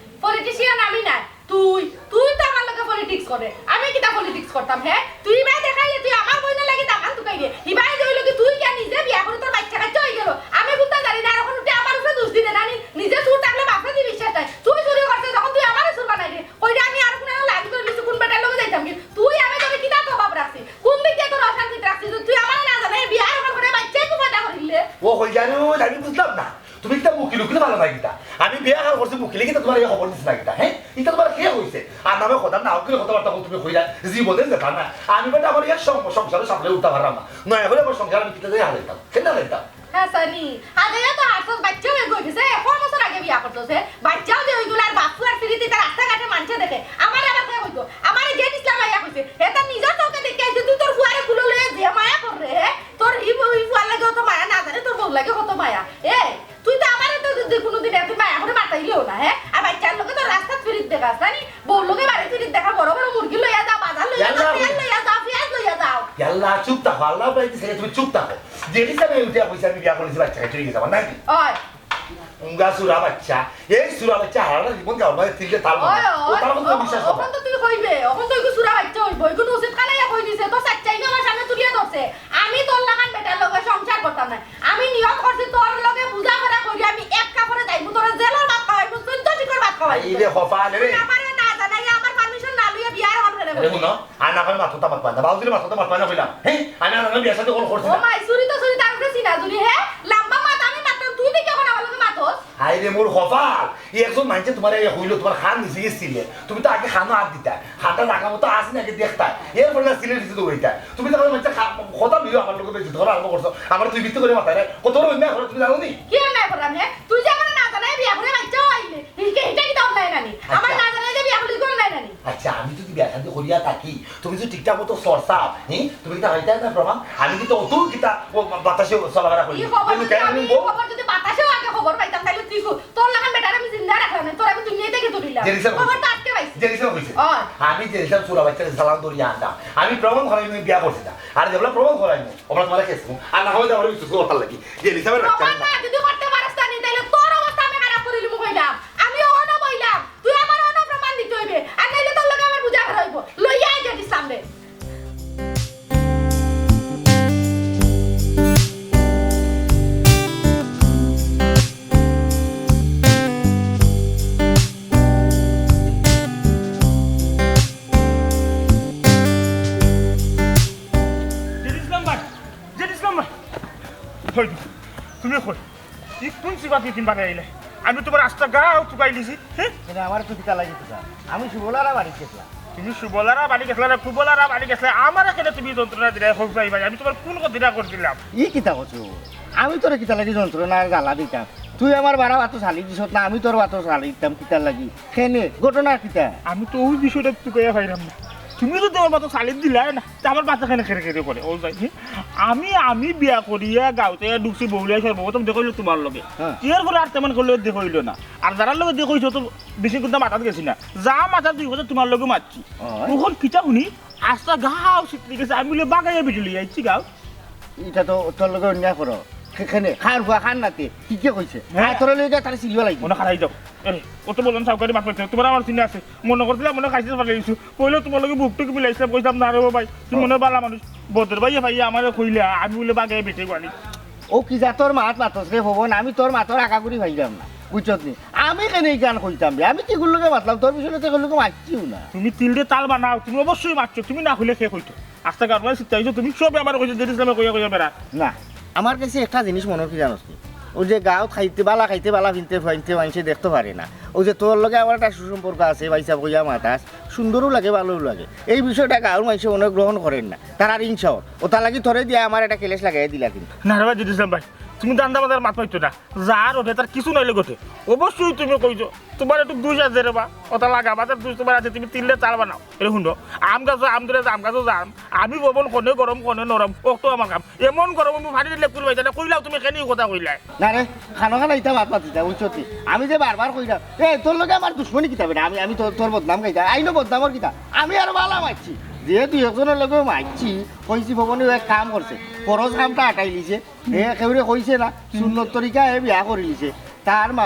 politician আমি নায়, তুই, তুই তো আমার লগে politics করে। আমি কিতা politics করতাম, হে? তুই ইবায় দেখাইলে তুই আমার বইনর লাগি দামান তুকাইরে। ইবায় যে অইলো কি তুই গিয়া নিজে বিয়া করি তোর বাইচ্চা কাইচ্চা অইগেলো। আমি কুন্তা জানি না, আর অখন উঠি আমার উপরে দুষ দিলে না নি? নিজে চুর থাকলে বাপরে দি বিশ্বাস নাই। তুই চুরি করছস যখন তুই আমারে চুর বানাইরে। কইরে আমি আর কুনু লাগি তোর কিছু কুন বেটার লগে যাইতাম কি? তুই আমি তোরে কিতা প্রভাব রাখছি? কুন দিক দিয়া তোর অশান্তিত রাখছি? তুই আমারে না জানাইয়া বিয়া আর আমার বাইচ্চাই তো পয়দা করিলে। ও কইল জারু, আমি বুঝলাম না। তুমি কিতা উকিল উকিল ভালা না কিতা? আমি বিয়া কার করছি উকিলে কিতা তুমারে খবর দিছে না কিতা? হে? ইতা তুমারে কে কইছে? আর নামে কথা না উকিল কথাবার্তা কও তুমি কইলা, জীবনে যেতা না। আমি বেটা আমার ইয়ার সং-, সংসারে সামলে উঠতাম পাররাম না। নয়া করি আমার সংসার আমি কিতা দিয়া হালাইতাম? কেনে হালাইতাম? হ্যাঁ, সানি। আগে তো আটশো বাইচ্চাও এগু অই গেছে। কয় বছর আগে বিয়া করছস, হে? বাইচ্চাও যে অইগুলা আর বাপু আর ফিরিতে তার রাস্তাঘাটে মানষে দেখে। আমারে আবার কে কইতো? আমারে জেড ইসলাম আইয়া কইছে। হে তার নিজর চউখে দেখিয়া আইছে, তুই তোর ফুয়ারে কুলো লইয়া যে মায়া কররে, হে? তোর ই বউ, ই ফুয়ার লাগেও তো মায়া না জানে, তোর বউর লাগেও কত মায়া। এ, তুই তো আমারে তো যদি কুনুদিন একদিন মায়া করি মাতাইলেও না, হে? আর বাইচ্চার লগে তো রাস্তাত ফিরিত দেখাস, জানি? বউর লগে বাড়িত ফিরিত দেখা, বড় বড় মুরগি লইয়া যাও, বাজার লইয়া যাও, ইয়াল্লা। তেল লইয়া যাও, পিয়াজ লইয়া যাও। ইয়াল্লা, চুপ থাকো, আল্লাহ পাইতে ছেড়ে তুমি চুপ থাকো। জেড ইসলামে উঠিয়া কইছে আমি বিয়া করিলিছি, বাইচ্চা কাইচ্চা অই গেছে আমার, নাকি? ওই। উঙ্গা চুরা বাইচ্চা, এই চুরা বাইচ্চা হারাটা জীবন গাওয়ার মাঝে তিলকে তাল মারে। ওই, ওই, ও তার মধ্যে ও-, বিশ্বাস করে। অখন তো তুই কইবে, অখন তো এগু চুরা বাইচ্চা অইবো, এগু নসিব খান আইয়া কই দিছে, তোর চাইচ্চাইন আমার সামনে তুলিয়া ধরছে। আমি তোর লাখান বেটার লগে সংসার করতাম না। আমি নিয়ত করছি তোর লগে বুঝাপড়া করি, আমি এক কাপড়ে যাইমু, তোরে জেলর ভাত খাওয়াইমু, চৈদ্দ শিকর ভাত খাওয়াইমু। এই রে কপাল রে। তুই আমারে না জানাইয়া আমার permission না লইয়া বিয়ার হল ফেলে আরে বসে। হুনো, আর না করে মাথা তো মাত পায় না, বাউজির মাথা তো মাত পায় না কইলাম। হ্যাঁ, আমি আর বিয়া শাদী কখন করছি ও না। মাই, চুরি তো চুরি, তার উপরে চিনা চুরি, হে? লাম্বা মাত আমি মাততাম, তুই দেখি অখন আমার লগে মাতস। হায় রে মোর কপাল, এই একজন মানষে তুমারে এই কইলো, তুমার কান নিচে গেছিলে, তুমি তো আগে কানো আত দিতায়, কানটা জাগা মতো আছে নাকি দেখতায়, এরপরে না সিলের ভিতরে দৌড়াইতায়। তুমি যখন মানষে কা-, কথা লইও আমার লগে বেইজ্জতি করা আরম্ভ করছো, আমার তুই ভিত্তি করে মাথায় রাখ, কত বড় অন্যায় করো তুমি জানো নি? কি অন্যায় করলাম হে? তুই যে আমার না জানাই বিয়া করে বাইচ্চাও আইলে, হিকে হিটা কিতা অন্যায় নানি? আমার আচ্ছা। না জানাই যে বিয়া করলে কি অন্যায় নানি? আচ্ছা, আমি যদি বিয়া শাদী করিয়া থাকি, তুমি যদি ঠিকঠাক মতো চর্চা, হুম? তুমি কিতা হইতায় না প্রমাণ? আমি কিন্তু অত কিতা ও বাতাসে চলাফেরা করি। এই খবর কিন্তু যদি কেন আমি, বউ? এই খবর যদি বাতাসেও আগে খবর পাইতাম, তাইলে তুই কো-, তোর লাখান বেটারে আমি জিন্দা রাখলাম না, তোর আমি দুই এটাকে ধরিলাম। জেরিসা কইছে। খবর তো আজকে পাইছি। জেরিসা কইছে। ওই। আমি জেরিসা চুরা বাচ্চারে সালাম ধরি আনতাম। আমি প্রমাণ করাই আমি বিয়া করছি না। আর যেগুলা প্রমাণ করাই না, ওগুলা তোমার কাছে। আর না হয় আমার কিছু কথা লাগি। জেরিসা আমার বাচ্চা প্রমাণ না। না যদি করতে পারস না, তাহলে তোর অবস্থা আমি খারাপ করে লিমু কইলাম। আমি অনো বইলাম। তুই আমার অনো প্রমাণ দিতে হইবে। আর নাইলে তোর লগে আমার বুঝা ফেরা হইব। লইয়া আয় জেরিসা রে। জেড ইসলাম ভাই, জেড ইসলাম ভাই, কই তুমি? তুমি কই? ই কোন সিফাত নিয়ে তুমি বাড়ি আইলে? আমি তোমার আস্তা গাও চুকাই লিছি, হ্যাঁ? মানে আমার তো কিতা লাগে তো স্যার। আমি সুবলারা বাড়ি গেছিলাম। তুমি সুবলারা বাড়ি গেছিলা না, কুবলারা বাড়ি গেছিলা? আমার এখানে তুমি যন্ত্রণা দিলে, হোক ভাই ভাই, আমি তোমার কোন ক্ষতিটা করছিলাম? ই কিতা করছো? আমি তোরে কিতা লাগি যন্ত্রণা আর জ্বালা দিতাম? তুই আমার বারা বাতো চালি দিছত না, আমি তোর বাতো চালি দিতাম কিতার লাগি? কেনে, ঘটনা কিতা? আমি তো ওই বিষয়টা তুকাইয়া পাইলাম না। তুমি যদি আমার বাতো চালি দিলাই না, তে আমার বাচ্চা কেনে খেরে খেরে করে? ও যাই, হুম? আমি, আমি বিয়া করিয়া গাঁওতে ঢুকছি, বউলিয়া সর্বপ্রথম দেখা হইলো তোমার লগে। হ্যাঁ। এর পরে আর তেমন করলে দেখা হইলো না। আর যারার লগে দেখা হইছে, তো বেশি কিন্তু মাথাত গেছি না। যা মাথাত দুই কথা তোমার লগে মারছি। ওই। তখন কিতা শুনি, আস্তা গাও শীতলি গেছে, আমি বলে বাগাইয়া বিজুলি আইছি গাও। এটা তো তোর লগে অন্যায় করো। সেখানে খার ফুয়া খার নাতে কি কে কইছে? হ্যাঁ। আয়, তোরা লইয়া তারা সিলবা লাগি। মনে খারাই যাও। এ, অত বলুন সাউকারি মাত পাইছে, তোমার আমার চিনে আছে। মনে করছিলাম মনে খাইছে পারলে কিছু। কইলে তোমার লগে বুক টুক মিলাইছিলাম, কইছিলাম, "না রে ও ভাই, তুমি ও। মনে হয় বালা মানুষ।" বদর ভাইয়ে ভাইয়া আমারে কইলে, আমি বলে বাগাইয়া বেটে গালি। ও কি জাতর মাত মাতস রে ভবন, আমি তোর মাতর আকা করি পাইলাম না, বুঝছত নি? আমি কেনে এই গান কইতাম রে, আমি কি গুলোকে মাতলাম, তোর বিষয়ে তো গুলোকে মাতছিও না। তুমি তিলরে তাল বানাও, তুমি অবশ্যই মাতছো, তুমি না কইলে কে কইতো? আস্তা গারবাল সিট্টাইছো, তুমি সবে আমার কইছো, জেড ইসলামে কইয়া কইয়া বেড়া। না, আমার কাছে একটা জিনিস মনে হয় কি জানোস নি? ওই যে গাঁও খাইতে বালা, খাইতে বালা, ফিনতে ফাইনতে মাইনষে দেখতে পারে না। ওই যে তোর লগে আমার একটা সুসম্পর্ক আছে, ভাই সাহেব কইয়া মাতাস, সুন্দরও লাগে, ভালোও লাগে। এই বিষয়টা গাঁওর মাইনষে মনে হয় গ্রহণ করেন না, তারার হিংসা ওর। ওটা লাগি তোরে দিয়া আমার একটা কেলেশ লাগাই দিলা কিন্তু। না রে ভাই, জেড ইসলাম ভাই, তুমি দান্দা বাজার মাত পাইতো না। যার ওঠে তার কিছু নাইলে ঘটে। অবশ্যই তুমি কইছো, তোমার একটু দুষ আছে রে বা, ওটা লাগা বাজার দুষ তোমার আছে, তুমি তিলরে তাল বানাও। এরে হুনো, আম গাছো আম ধরে, আম গাছো জাম, আমি ভবন কনে গরম কনে নরম, অক্ত আমার কাম। এমন গরম আমি ফাটি দিলে কুল পাইছে না, কইলাও তুমি কেনে কথা কইলাই? না রে, খানো খানো ইতা মাত মাতিস না, বুঝছো তুই? আমি যে বারবার কইলাম, এ, তোর লগে আমার দুশমনি কিতা বেটা? আমি, আমি তোর, তোর বদনাম গাইতাম, আইনো বদনামর কিতা? আমি আরো বালা মারছি। যে দুই একজনের লগে মারছি, কইছি ভবনে ও এক কাম করছে, ফরজ কামটা আটাই লিছে, এ, কেউরে কইছে না, সুন্নত তরিকা এ বিয়া করি লিছে। তার মা,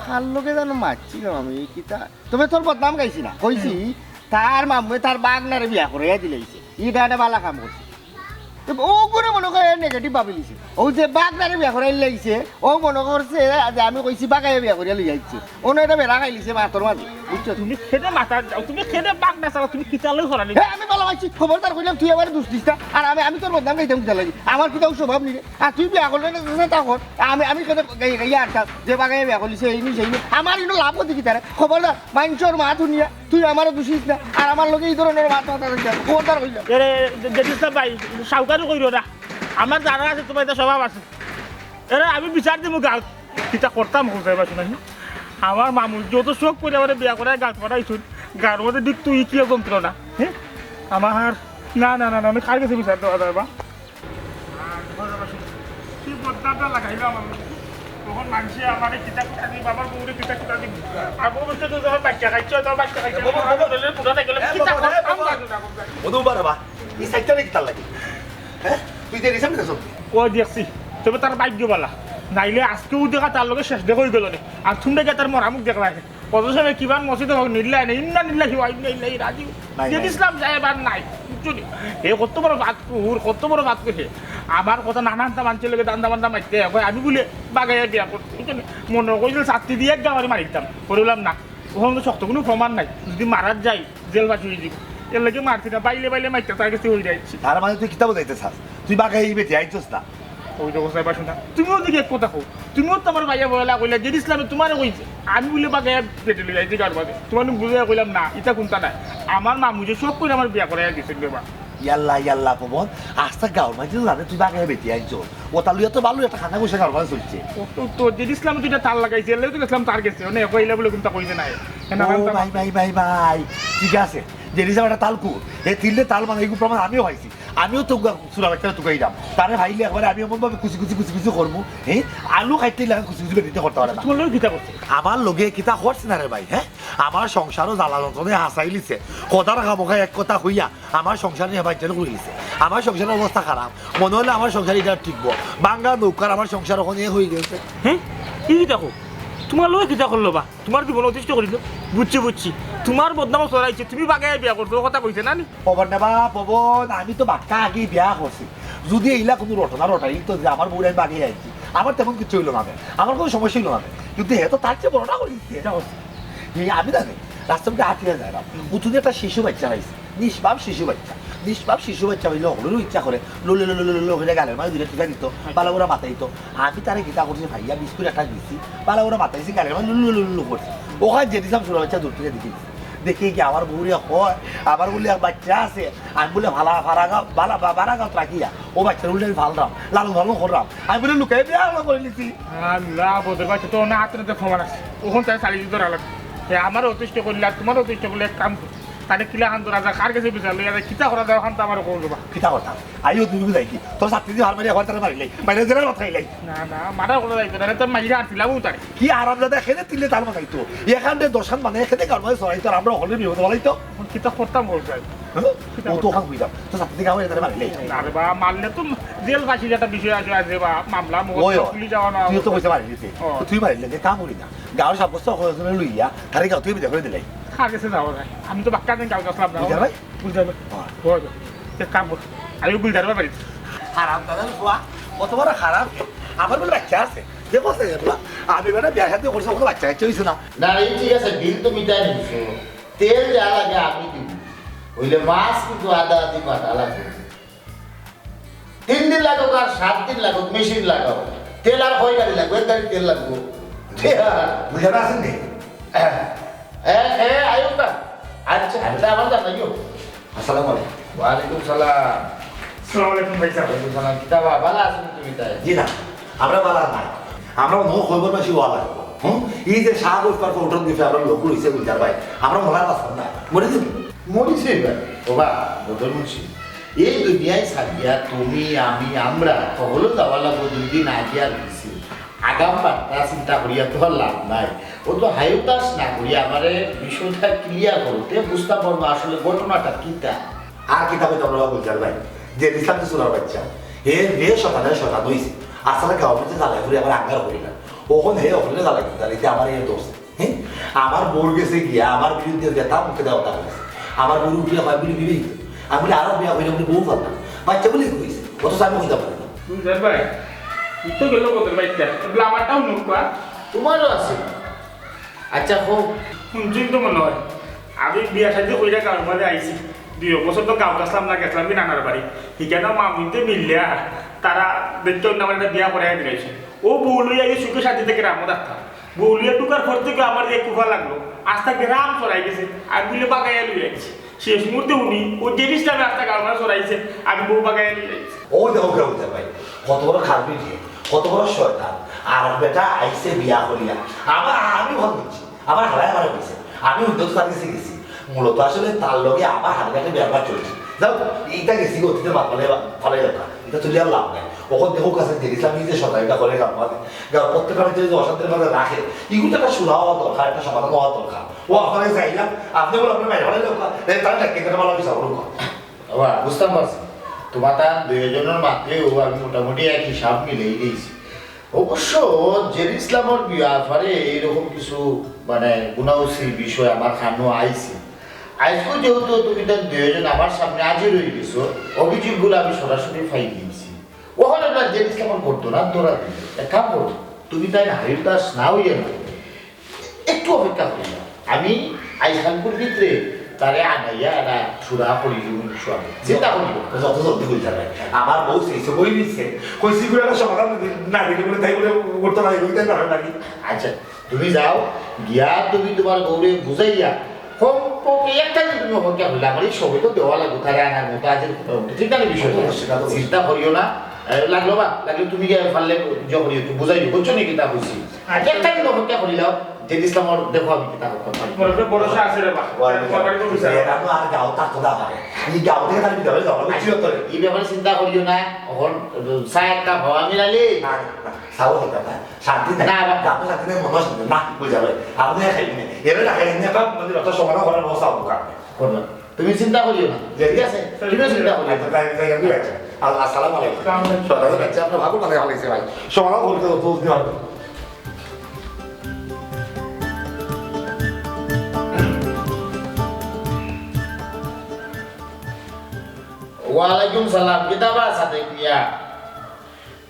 কার লগে জানো মারছিলাম আমি, কিতা? তবে তোর বদনাম গাইছি না, কইছি, তার মামুয়ে তার বাগনারে বিয়া করাইয়া দিলাইছে। ইটা একটা বালা কাম করছে। তো ও করে মনে করে নেগেটিভ ভাবি লিছে। ও যে বাগনারে বিয়া করাই লাইছে, ও মনে করছে যে আমি কইছি বাগাইয়া বিয়া করিয়া লই আইছে। অনো এটা বেড়া খাইলিছে মাতর মাঝে, বুঝছো? তুমি খেদে মাথা যাও, তুমি খেদে বাগনা চালাও, তুমি কিতা লই করানি? হে, আমি বালা পাইছি, খবরদার কইলাম তুই আমারে দুষ দিস না। আর আমি, আমি তোর বদনাম গাইতাম কিতা লাগি? আমার কিতাও স্বভাব নি রে। আর তুই বিয়া করলে না, না, তা কর। আমি, আমি খেদে গাই, গাই আর থাক, যে বাগাইয়া বিয়া করলিছে, এই নি, সেই নি। আমার ইনো লাভ হতে কিতা রে? খবরদার, মাইনষর মাত হুনিয়া তুই আমারে দুষিস না, আর আমার লগে এই ধরনের মাত মাতা যাইস না। খবরদার কইলাম। এরে, জে-, জেড ইসলাম ভাই, সাউকারি কইরো না। আমার যারা আছে, তোমার এটা স্বভাব আছে। এরে, আমি বিচার দিমু গাঁও। কিতা করতাম, হোসাই বাসু নাই? আমার মামু যত শখ করে আমারে বিয়া করে গাঁত পাঠাইছুন, গাঁর মধ্যে দিক তুই কি যন্ত্রণা, হ্যাঁ? আমার, না, না, না, না, আমি কার কাছে বিচার দেওয়া যায় বা? কি বদনামটা লাগাইলো আমার মধ্যে? তখন মানষে আমারে কিতা কিতা দিব, আমার বউরে কিতা কিতা দিব। আর বউ বলছে, "তুই যখন বাচ্চা খাইছ, তোর বাচ্চা খাইছ, এ, বাবা, আমার বাবা। দলের পুরা দেখলে এ, কিতা বাবা, এ, করতাম বাবা। বাজু না করতাম।" মধু বাবা, রে বা, এই সাইডটা রে কিতা লাগে? হ্যাঁ? তুই যে রিসেন্ট গেছ? ও দেখছি, তবে তার ভাগ্য বালা। নাইলে আজকেও দেখা তার লগে শেষ দেখা হয়ে গেল রে। আর তুমি গিয়া তার মরা মুখ দেখলায়। কত সময় কিমান মসজিদে হোক, নিল্লাই না, ইন্না নিল্লাহি ওয়া ইন্না ইলাইহি রাজিউন। নাই, জেড নাই। ইসলাম সাহেব আর নাই, বুঝছো নি? এ কত বড় বাদ কুকুর, কত বড় বাদ কুকুর। আমার কথা নানানটা মানষর লগে দান্দা বান্দা মারতে হয়। কয় আমি বলে বাগাইয়া বিয়া করছি, বুঝছো নি? মনে কইছিল ছাত্তি দিয়া এক গাওয়ারি মারি দিতাম, করে বললাম না, ওখানে তো শক্ত কোনো প্রমাণ নাই, যদি মারার যাই জেল বাসি হয়ে দিব। এর লগে মারছি না, বাইলে বাইলে মারতে তার কাছে হয়ে যাচ্ছি। তার মানে তুই কিতাবও যাইতে চাস, তুই বাগাই বেটি আইছস না। ওই দেখো সাহেব, আসুন না। তুমিও যদি এক কথা কও, তুমিও তো আমার ভাইয়া বয়লা কইলা, জেড ইসলামে তোমারে কইছে, আমি বলে বাগাইয়া বেটি লই যাইতে গার বাদে। তোমার বুঝে কইলাম না, ইটা কোনটা নাই। আমার মামু যে সব কইলে আমার বিয়া করাইয়া দিয়েছেন রে বা। ইয়াল্লা, ইয়াল্লা, পবন, আস্তা গাঁওর মাঝে জানে তুই বাগাইয়া বেটি আইছস। ওটা লইয়া তো ভালো একটা খানা বসে গাঁওর মাঝে চলছে। ও তো, তো জেড ইসলামে তো ইটা তার লাগাইছে, এর লাগি তো গেছিলাম তার গেছে, মানে কইলা বলে কোনটা কইছে না। ও ভাই, ভাই, ভাই, ভাই, ঠিক আছে। জেরি সাব একটা তাল কুকুর, এ তিনটে তাল মানে এইগুলো প্রমাণ আমিও পাইছি। আমিও তো উগা চুরা বাচ্চারে তুকাইলাম, তারে পাইলে একবারে আমি এমন ভাবে কুচি কুচি কুচি কুচি করমু, হ্যাঁ, আলু খাইতে লাগে কুচি কুচি বেটিতে করতে পারে না। তোমার লগে কিতা করছে? আমার লগে কিতা করছে না রে ভাই, হ্যাঁ? আমার সংসারও জ্বালা যন্ত্রণায় হাসাইলিছে। কথার খামোখা এক কথা কইয়া আমার সংসার নিয়ে বাচ্চারে করিলিছে। আমার সংসারের অবস্থা খারাপ, মনে হলে আমার সংসার এটা টিকবো। বাঙ্গা নৌকার আমার সংসার ওখানে হয়ে গেছে। হ্যাঁ, কি দেখো, তোমার লগে কিতা করলো বা? তোমার জীবন অতিষ্ঠ করিল। বুঝছি, বুঝছি। তোমার বদনামও ছড়াইছে, তুমি বাগাইয়া বিয়া করছো, ও কথা কইছে না নি? পবন রে বা, পবন, আমি তো বাক্কা আগেই বিয়া করছি। যদি এইলা কোনো রটনা রটাই তো যে আমার বউরে আমি বাগাইয়া আনছি, আমার তেমন কিছু হইলো না রে, আমার কোনো সমস্যা হইলো না রে। কিন্তু হে তো তার চেয়ে বড়টা করি দিচ্ছে। এটা করছে। এই আমি জানি, রাস্তার মধ্যে হাঁটিয়া যাইলাম, উঠুনে একটা শিশু বাচ্চা পাইছি, নিষ্পাপ শিশু বাচ্চা, নিষ্পাপ শিশু বাচ্চা হইলে হকলেরও ইচ্ছা করে, লুলু লুলু লুলু লুলু করে গালের মাঝে দুইটা টিকা দিত, বালা করে মাতাইতো। আমি তারে কিতা করছি, ভাইয়া বিস্কুট একটা দিছি, বালা করে মাতাইছি, গালের মাঝে লুলু লুলু লুলু করছি। ওখানে যে দিছিলাম ছোট বাচ্চা দূর থেকে দেখি, দেখি কি আমার বউরে হয়, আমার বলে এক বাচ্চা আছে, আমি বলে ভালা ফারাগা, বালা বা-, বারাগাত রাখিয়া, ও বাচ্চার উল্টে আমি ফালরাম, লালন পালন করলাম, আমি বলে লুকাই বিয়া আমরা করে নিছি। আল্লাহ, বোধের বাচ্চা তো না হাতে নাতে ক্ষমা রাখছে, ওখান তাই চালিয়ে দিতে রাখলাম। এ, আমারও অতিষ্ঠ করলে আর তোমারও অতিষ্ঠ করলে এক কাম করি। তাহলে কিলা খান ধরা যায়, কার কাছে বিচার লইয়া যায়, কিতা করা যায়, ওখান তো আমার কম দেবা। কিতা কথা? আইও তুমি বুঝাই কি? তোর ছাত্রী দিয়ে হার মারিয়া ঘর তারা মারিলাই, বাইরে জেলার মাথায় লাই। না, না, মারা করা যাইতো না, তোর মাইরা আর দিলাম তারে। কি আরাম দাদা, খেতে তিলে তার মাথায় তো। এখান থেকে দশান মানে খেতে কার মাঝে সরাই তো, আমরা হলে বিপদ বলাই তো। এখন কিতা করতাম বল যায়? হ্যাঁ? ও তো ওখান হইতাম। তোর ছাত্রী দিয়ে আমার তারা মারিলাই। না রে বা, মারলে তো জেল ফাঁসির একটা বিষয় আছে, আছে বা, মামলা ওই, মুকদ্দমা ওই। খুলি যাওয়া না। তুই তো পয়সা মারি দিতে। ও। তুই মারিলে যে কাম করি না। গাঁওর সাব্যস্ত হয়ে লইয়া, তারে গাঁও তুই বিদায় করে দিলাই। কার কাছে যাওয়া যায়? আমি তো বাক্কা দিন গাঁও গেছিলাম না। বুঝা ভাই? বুঝা ভাই। হ্যাঁ। ওই, এক কাম কর। আমি বুঝা ভাই বাড়ি। হারাম দাদা ফুয়া, কত বড় খারাপ। আমার বলে বাচ্চা আছে। দেখো সে এগুলা। আমি মানে বিয়া শাদী করছি, কোনো বাচ্চা কাচ্চা হইছে না। না, এই ঠিক আছে, বিল তো মিটাই নিছো। তেল যা লাগে আমি দিব। হইলে মাছ কিন্তু আদা আদি কাটা লাগবে। তিন দিন লাগুক আর সাত দিন লাগুক, মেশিন লাগাও। তেল আর কয় গাড়ি লাগবো? এক গাড়ি তেল লাগবো। ঠিক আছে। বুঝা আছেন নি? এ, এ, আয়ুব দা। আচ্ছা, আচ্ছা, আমার দা, আয়ুব। আসসালামু আলাইকুম। ওয়ালাইকুম সালাম। আসসালামু আলাইকুম ভাই সাহেব। ওয়ালাইকুম সালাম। কিতা বা, ভালা আছো নি তুমি তাই? জি না, আমরা ভালা নাই। আমরা অন্য খবর পাইছি ওয়া লাগবো। হুম? এই যে শাহ গোস্তার ফটো দিছে, আমরা লোক রইছে গুলজার ভাই। আমরা মরা পাচ্ছি না। মরে যাবো। মরিছে এবার। ও বা, বদর মুন্সি। এই দুনিয়ায় সারিয়া তুমি, আমি, আমরা সকলে যাওয়া লাগবো দুই দিন আগে আর বেশি। আগাম বার্তা চিন্তা করিয়া তো আর লাভ নাই। ও তো হায়তাস না করিয়া আমারে বিষয়টা ক্লিয়ার করতে বুঝতাম পারবো আসলে ঘটনাটা কিতা। আর কিতা কইতাম না বুঝার ভাই, যে ইসলাম তো সুরার বাচ্চা, হে রে শতানে শতান হইছে। আসলে গাঁও মধ্যে জ্বালাই ঘুরে আবার আঙ্গার করি না। ওখান হে ওখানে জ্বালাই জ্বালাইতে আমার এই দোষ। হ্যাঁ? আমার বউর গেছে গিয়া আমার বিরুদ্ধে যেটা মুখে দেওয়া কথা বলেছে। আমার বউর উঠিয়া হয় বলে বিবাহিত। আমি বলি, "আরো বিয়া হইলে বলে বউ পারতাম।" বাচ্চা বলে কইছে। অথচ আমি কইতাম পারি না। বুঝলেন ভাই? ই তো গেল কত ভাই? এগুলো আমারটাও নোট করা। তোমারও আছে। আচ্ছা, হোক। শুনছুন তো মনে হয়। আমি বিয়া শাদী কইরা গাঁওর মাঝে আইছি। দুই বছর তো গাঁওত আসলাম না, গেছিলাম কি নানার বাড়ি। হিকানো মামুইতে মিললা, তারা দেখতে অন্য আমার একটা বিয়া করাই দিলাইছে। ও বউ লইয়া এই সুখে শান্তিতে গ্রামও থাকতাম। বউ লইয়া ঢুকার পর থেকে আমার যে কুফা লাগলো, আস্তা গ্রাম চড়াই গেছে। আমি বলে বাগাইয়া লই আইছি। শেষ মুহূর্তে উনি ও যে ইসলামে আস্তা গাঁওর মাঝে চড়াইছে, আমি বউ বাগাইয়া লই আইছি। ওই দেখো, কেউ বুঝতে পারি, কত বড় খারপি যে, কত বড় শয়তান। আর বেটা আইছে বিয়া করিয়া। আমার, আমি ভালো বুঝছি। আমার হারায় হারায় হইছে। আমি উদ্যোগ তার কাছে গেছি। মূলত আসলে তার লগে আমার হাতে একটা ব্যাপার চলছে। যাও, এইটা গেছি গো, অতীতের মাত ফালাই, ফালাই কথা। এটা চলে আর লাভ নাই। ওখান দেখো কাছে যে ইসলাম নিজে সদাইটা করে গান মাঝে। গান প্রত্যেক আমি যদি অশান্তির মাঝে রাখে, এগুলো একটা শোনা হওয়া দরকার, একটা সমাধান হওয়া দরকার। ও আপনার কাছে আইলাম, আপনি বলে আপনার বাইরে ফালাই লোক, তাই তারা ডাকিয়ে তারা ভালো বিচার করুক। বাবা, বুঝতাম পারছি। তোমার তার দুইজনের মাঝেও আমি মোটামুটি এক হিসাব মিলেই দিয়েছি। অবশ্য জেরি ইসলামর ব্যাপারে এইরকম কিছু মানে গুনাউসির বিষয় আমার কানো আইছে। আজকে যেহেতু তুমি তার দুইজন আমার সামনে হাজির হয়ে গেছো, অভিযোগগুলো আমি সরাসরি ফাইল দিয়েছি। ওখানে না জেরি ইসলামর করতো না, তোরা দিবে। এক কাম করো, তুমি তাই হাবিব দাস না হইয়া না, একটু অপেক্ষা করি না। আমি আইজ কালকুর ভিতরে তারে আনাইয়া এরা সুরা করি দিব, ইনশাআল্লাহ। চিন্তা করি না। যত জলদি হয়ে যাবে। আমার বউ সেই সব বই দিচ্ছে। কইছি করে একটা সমাধান না দিলে বলে তাই বলে করতে পারি, ওইটাই পারে নাকি? আচ্ছা, তুমি যাও, গিয়া তুমি তোমার বউরে বুঝাইয়া কমপক্ষে একটা দিন তুমি অপেক্ষা করলে আমার এই সময় তো দেওয়া লাগবে, তারে আনার মতো আজের কথা উঠে। ঠিক আছে বিষয়টা? অবশ্যই, তা তো অবশ্যই। চিন্তা করিও না, এ, লাগলো বা? লাগলে তুমি গিয়া পারলে ইয়ে করিও, একটু বুঝাইও, বুঝছো নি কিতা কইছি? আচ্ছা। একটা দিন অপেক্ষা করিলাও। জেড ইসলামর দেখো আমি কিতা করতাম পারি। তোমার উপরে ভরসা আছে রে বা। ওয়ালাইকুম তোমার বাড়ি তো আসসালাম। বিচার। এরা তো আর গাঁও থাকতো না পারে। এই গাঁও থেকে তার বিদায় হয়ে যাওয়া উচিত তো। এই ব্যাপারে চিন্তা করিও না। এখন চা একটা হওয়া মিলালি। না, না, না, চাও খেতে পারে। শান্তি নাই। না, না। গাঁও শান্তি নাই, মনও শান্তি নাই। না, বুঝা ভাই। আপনি খাইবেন না। এবার না খাইবেন না, এবার মন্দির অত সমাধান করার ব্যবস্থা হবে কারণে। করলাম। তুমি চিন্তা করিও না, ঠিক আছে? তুমিও চিন্তা করিও না। আচ্ছা, তাই, তাই আমি রাখছি। আল-, আসসালামু আলাইকুম। আসসালামু আলাইকুম। সকালে রাখছি, আপনার ভাবু মানে ভালো হয়েছে ভাই। সমাধান করতে তো বুঝতে পারবেন। ওয়ালাইকুম সালাম, কিতা বা সাদেক মিয়া?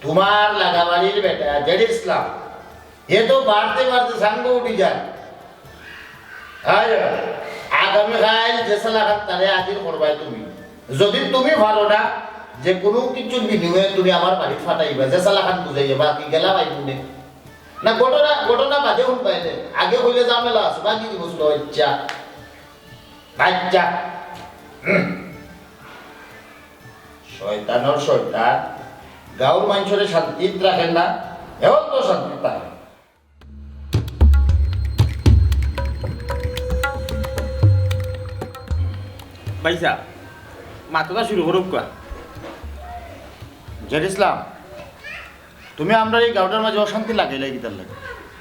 তোমার লাগাবাড়ির বেটা জেড ইসলাম, হে তো বাড়তে বাড়তে সাঙ্গ উঠি যায়। আর আগামীকাল যে সালাখান তারে হাজির করবায় তুমি। যদি তুমি পারো না, যে কোনো কিছুর বিনিময়ে তুমি আমার বাড়িত ফাটাইবা, যে সালাখান বুঝাইয়া বাকি গেলা ভাই বোনে। না, ঘটনা, ঘটনা বাদে হুন পাইলে। আগে হইলে ঝামেলা আছে, বাকি দিব ছিল ইচ্ছা। বাচ্চা। হুম। শয়তানর শয়তান। গাঁওর মানষরে শান্তিত রাখে না, এও তো শান্তিত থাকে। ভাইসাব, মাততা শুরু করুক্কা। জেড ইসলাম, তুমি আমরার এই গাঁওটার মাঝে অশান্তি লাগাইলায় কিতার লাগি?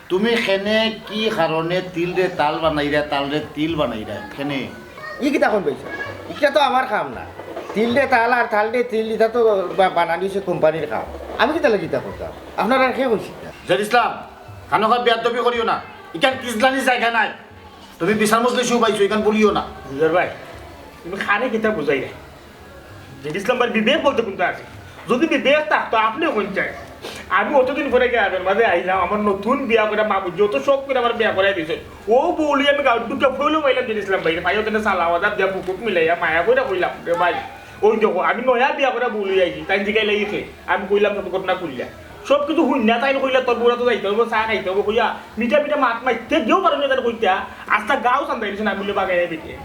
তুমি কেনে কি কারণে তিলরে তাল বানাইরা, তালরে তিল বানাইরা? কেনে? ই কিতা কইন ভাইসাব? ইটা তো আমার কাম না। তিলরে তাল আর তালরে তিল, ইটা তো বা-, বানানি অইছে কোম্পানির কাম। আমি কিতার লাগি ইতা করতাম? আপনারারে কে কইছে ইতা? জেড ইসলাম, খানোখা বেয়াদবি করিও না। ইখান কিজলানির জাগা নায়। তুমি বিচার মজলিসো বইছো, ইখান বলিও না। জুজার ভাই, তুমি কারে কিতা বুঝাইরায়? জেড ইসলাম ভাইর বিবেক বলতে কুনতা আছে? যদি বিবেক থাকতো, আপনে কইন চাই। আমি অতদিন পরে গিয়া আগের মাঝে আইলাম, আমার নতুন বিয়া করা মা বুঝি, অত শখ করি আমার বিয়া করাই দিছে। ও বউ লইয়া আমি গাঁওত ঢুকিয়া ফইলো পাইলাম জেড ইসলাম ভাইরে, ভাই ওখানে সালাম আদাব দিয়া বুকুত মিলাইয়া মায়া কইরা কইলাম, "রে ভাই, ওই দেখো, আমি নয়া বিয়া করা বউ লইয়া আইছি।" তাইন জিগাইলা, "ই কে?" আমি কইলাম সব ঘটনা খুলিয়া। সব কিছু হুনিয়া তাইন কইলা, "তোর বউরে তো যাইতে অইবো, চা খাইতে অইবো," কইয়া মিঠা মিঠা মাত মাততে দিও পারো না, তাইন কইতা, আস্তা গাঁও চান্দাই দিছে না, আমি বলে বাগাইয়া বেটে।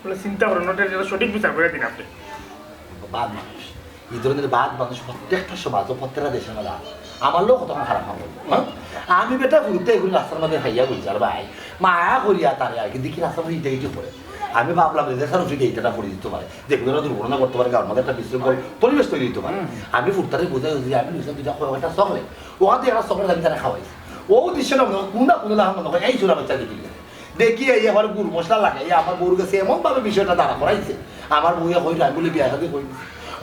বলে, "চিন্তা করো না, ওটা, এটা সঠিক বিচার করে দিন আপনি।" বাদ মানুষ, ই ধরনের বাদ মানুষ প্রত্যেকটা সমাজ ও প্রত্যেকটা দেশের মাঝে আছে। আমার লোক কতখান খারাপ হবে, হ্যাঁ? আমি বেটা ঘুরতে এগুলো রাস্তার মাঝে খাইয়া বলছি, আর ভাই, মায়া করিয়া তারে আর কি দেখি রাস্তার মাঝে ইটা ইটি করে। আমি ভাবলাম যে স্যার উচিত এইটা করে দিতে পারে, যে কোনো একটা দুর্ঘটনা করতে পারে, গাঁওর মাঝে একটা বিশৃঙ্খল পরিবেশ তৈরি হইতে পারে। হুম। আমি ফুটতারে বুঝাই যে আমি নিশ্চয় দুইটা কয়েকটা চকলেট, ওখান থেকে একটা চকলেট আমি তারা খাওয়াইছি। ও দৃশ্যটা মনে হয় কোনো না কোনো লাভ মনে হয় এই চোরা বাচ্চা দেখি। দেখি এই আমার গুড় মশলা লাগাই আমার বউর কাছে এমন ভাবে বিষয়টা দাঁড়া করাইছে, আমার বউয়ে কইল, আমি বলে বিয়া শাদী কই দিছি।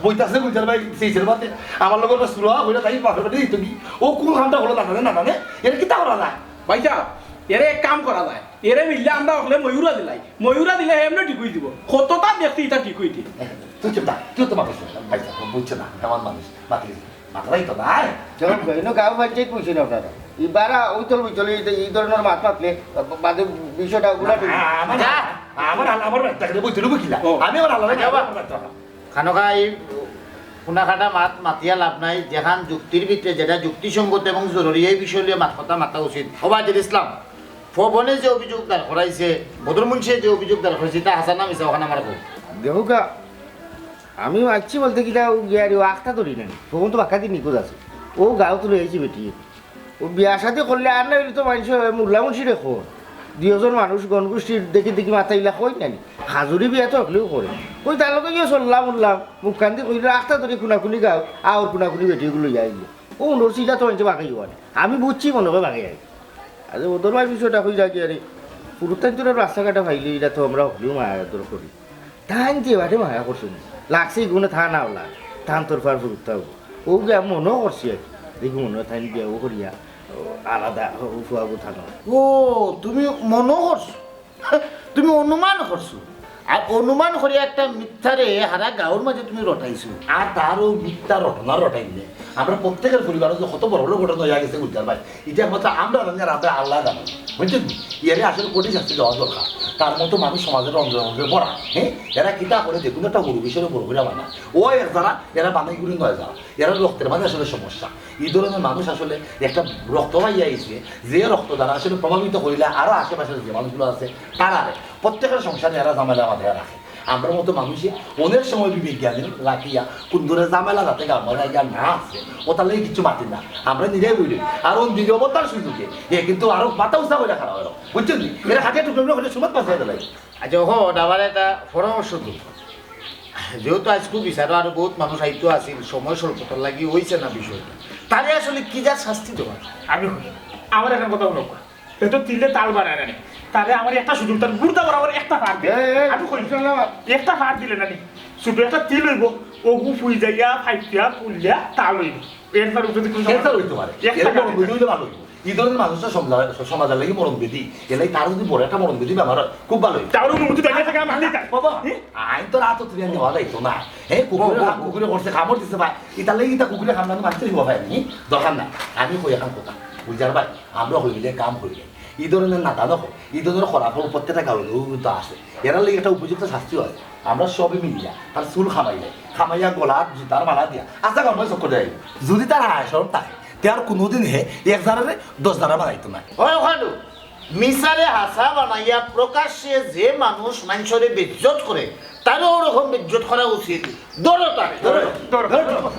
বইতাছে গুলজার ভাই সেই ছেলে বাতে, আমার লগে একটা সুরা কইলা তাই বাপের বাড়ি দিত কি? ও কোন কামটা হলো না জানে, না জানে, এটা কিতা করা যায়? ভাইসাব, এরে এক কাম করা যায়, এরে মিললে আমরা হকলে ময়ূরা দিলাই, ময়ূরা দিলে হে এমনি ঠিক হয়ে দিব। কতটা দেখছি এটা ঠিক হইতে। তুই চুপ থাক, তুই তো মানুষ না, ভাইসাব, বুঝছে না, এমন মানুষ, বাতিল। মাথাটাই তো নাই। চলো, এনো গাঁও পঞ্চায়েত কইছেন আপনারা। ই বারা ওই তল, ওই তল, এই, এই ধরনের মাত মাতলে, বাদে বিষয়টা উলাট হইবে। আ-, আমার, যা। আমার, আমার, আমার, দেখলে বইতে রুবো কিলা? ও। আমি আমার আলাদা যা বা। খানোখা, এই কুনাকাটা মাত মাতিয়া লাভ নাই। যেখান যুক্তির ভিতরে যেটা যুক্তিসঙ্গত এবং জরুরি, এই বিষয় নিয়ে মাত কথা মাতা উচিত। ও বাজির ইসলাম, পবনে যে অভিযোগ দাঁড় করাইছে, বদর মুন্সিয়ে যে অভিযোগ দাঁড় করাইছে, তা হাছা না মিছা ওখানে আমার কও। দেখো গা, আমি মাতছি বলতে কিতা, ও গিয়া রে, ও আখতা ধরি নাই। পবন তো বাক্কা দিন নিখোঁজ আছে। ও গাঁওত লই আইছি বেটি। ও বিয়া শাদি করলে আর না হইলে তো মানুষ মুল্লা মুন্সিরে কর। দুইজন মানুষ গণগোষ্ঠীর দেখি দেখি মাতাইলা কই নানি। হাজুরি বিয়া তো হকলেও করে। কই তার লগে গিয়া চললাম উঠলাম, মুখখান দি কইল, "আখতা ধরি খুনাখুনি গাও, আওর খুনাখুনি বেটি ওগুলো লইয়া আইলো।" ও নরসিটা তো মানুষে বাগাই হওয়া। আমি বুঝছি মনে হয় বাগাই আই। আরে ওদের ভাই বিষয়টা হয়ে যায় কি আরে, পুরুত্তান্তরের রাস্তাঘাটে ভাইলে এটা তো আমরা হকলেও মায়া আদর করি। তান যে বাটে মায়া করছে না, লাগছে এগুলো থা না ওলা, তান তোর ফার ফুরুত্তা হবো। ও গিয়া মনও করছি আর কি। দেখি মনে হয় তাই বিয়া ও করিয়া, ও আলাদা, ও ফুয়াবো থানো। ও, তুমি মনও করছো? তুমি অনুমান করছো? আর অনুমান করিয়া একটা মিথ্যারে হারা গাঁওর মাঝে তুমি রটাইছো। আর তার ও মিথ্যা রটনা রটাইলে আমরা প্রত্যেকের পরিবারে যে কত বড় বড় ঘটনা হইয়া গেছে বুঝতে পারবাই। এটা একমাত্র আমরা জানি আর আমরা আল্লাহ জানি, বুঝছেন নি? এরে আসলে কঠিন শাস্তি দেওয়া দরকার। তার মতো মানুষ সমাজের অন্তরে অন্তরে ভরা, হ্যাঁ? এরা কিতা করে যে কোনো একটা গরু বিষয়ে বড় করে বানা। ও এক যারা, এরা বানাই গুলি নয় যারা। এরা রক্তের মাঝে আসলে সমস্যা। এই ধরনের মানুষ আসলে একটা রক্ত পাইয়া আইছে, যে রক্ত দ্বারা আসলে প্রভাবিত করিলে আরো আশেপাশের যে মানুষগুলো আছে, তারা প্রত্যেকের সংসারে এরা ঝামেলা মাথায় রাখে। আমরার মতো মানুষে অনেক সময় বিবেক জ্ঞান রাখিয়া কুন ধরনের ঝামেলা যাতে গামলা জায়গা না আছে, ওটার লাগি কিচ্ছু মাতি না। আমরা নিরাই বলি, আর অন দিকে অবতার সুযোগে এ কিন্তু আরো মাথা উঁচা করে খারাপ হলো, বুঝছেন নি? এরা হাতে টুকরো টুকরো করে সুমাত পাশে দিলাই। আচ্ছা, ওহো, আমার একটা পরামর্শ তো। যেহেতু আজকে বিচারও আরো বহুত মানুষ আইতো আছিল, সময় স্বল্পতার লাগি হইছে না বিষয়টা। তারে আসলে কি যা শাস্তি দেওয়া? আমি কই, আমার একটা কথা বলো। এ তো তিলে তাল বাড়ায় না নি। তারে আমার একটা সুযোগ, তার গুর্দা বরাবর একটা ফাড় দে। এই, এই, আমি কই, শোন না। একটা ফাড় দিলে না নি, ছোট একটা তিল হইব, ওগু ফুই যাইয়া, ফাইটিয়া, ফুলিয়া, তাল হইব। এর তার উপরে কোনো ক্যান্সার হইতে পারে। একটা এর বড় ফাড় দিলে। হইলে ভালো হইব। এই ধরনের মানুষটা সমাজ-, সমাজের লাগি মরণ ব্যাধি। এর লাগি তার যদি বড় একটা মরণ ব্যাধি বেমার হয়, খুব ভালো হইব। তার অনুমতি দেখে থাকে, আমি হাতে তার। বাবা, হ্যাঁ? আইন তো রাত তুমি আর নেওয়া যাইতো না। হ্যাঁ, কুকুরে বাবা, কাম, বাবা। কুকুরে করছে, কামড় দিছে ভাই। ইতার লাগি ইতা কুকুরে কামড়ানো মারতে হইব ভাই, আমি দরকার না। আমি কই এখন কথা, বুঝার ভাই, আমরা হইলে কাম হইলে। এই ধরনের নাটক, এই ধরনের খরাপ প্রত্যেকটা কারণে কিন্তু আছে। এরার লাগি একটা উপযুক্ত শাস্তিও আছে। আমরা সবে মিলিয়া তার চুল খামাইলে, খামাইয়া গলাত জুতার মালা দিয়া আচ্ছা গরমে চক্কর দেয়। যদি তার আয় সরম থাকে, তে আর কোনোদিন হে এক জারারে দশ জারা বানাইতো না। ওই ওখানে মিসারে হাসা বানাইয়া প্রকাশ্যে যে মানুষ মানুষরে বেজ্জত করে, তারও ওরকম বেজ্জত করা উচিত। ধরো তারে। ধরো, ধরো, ধরো।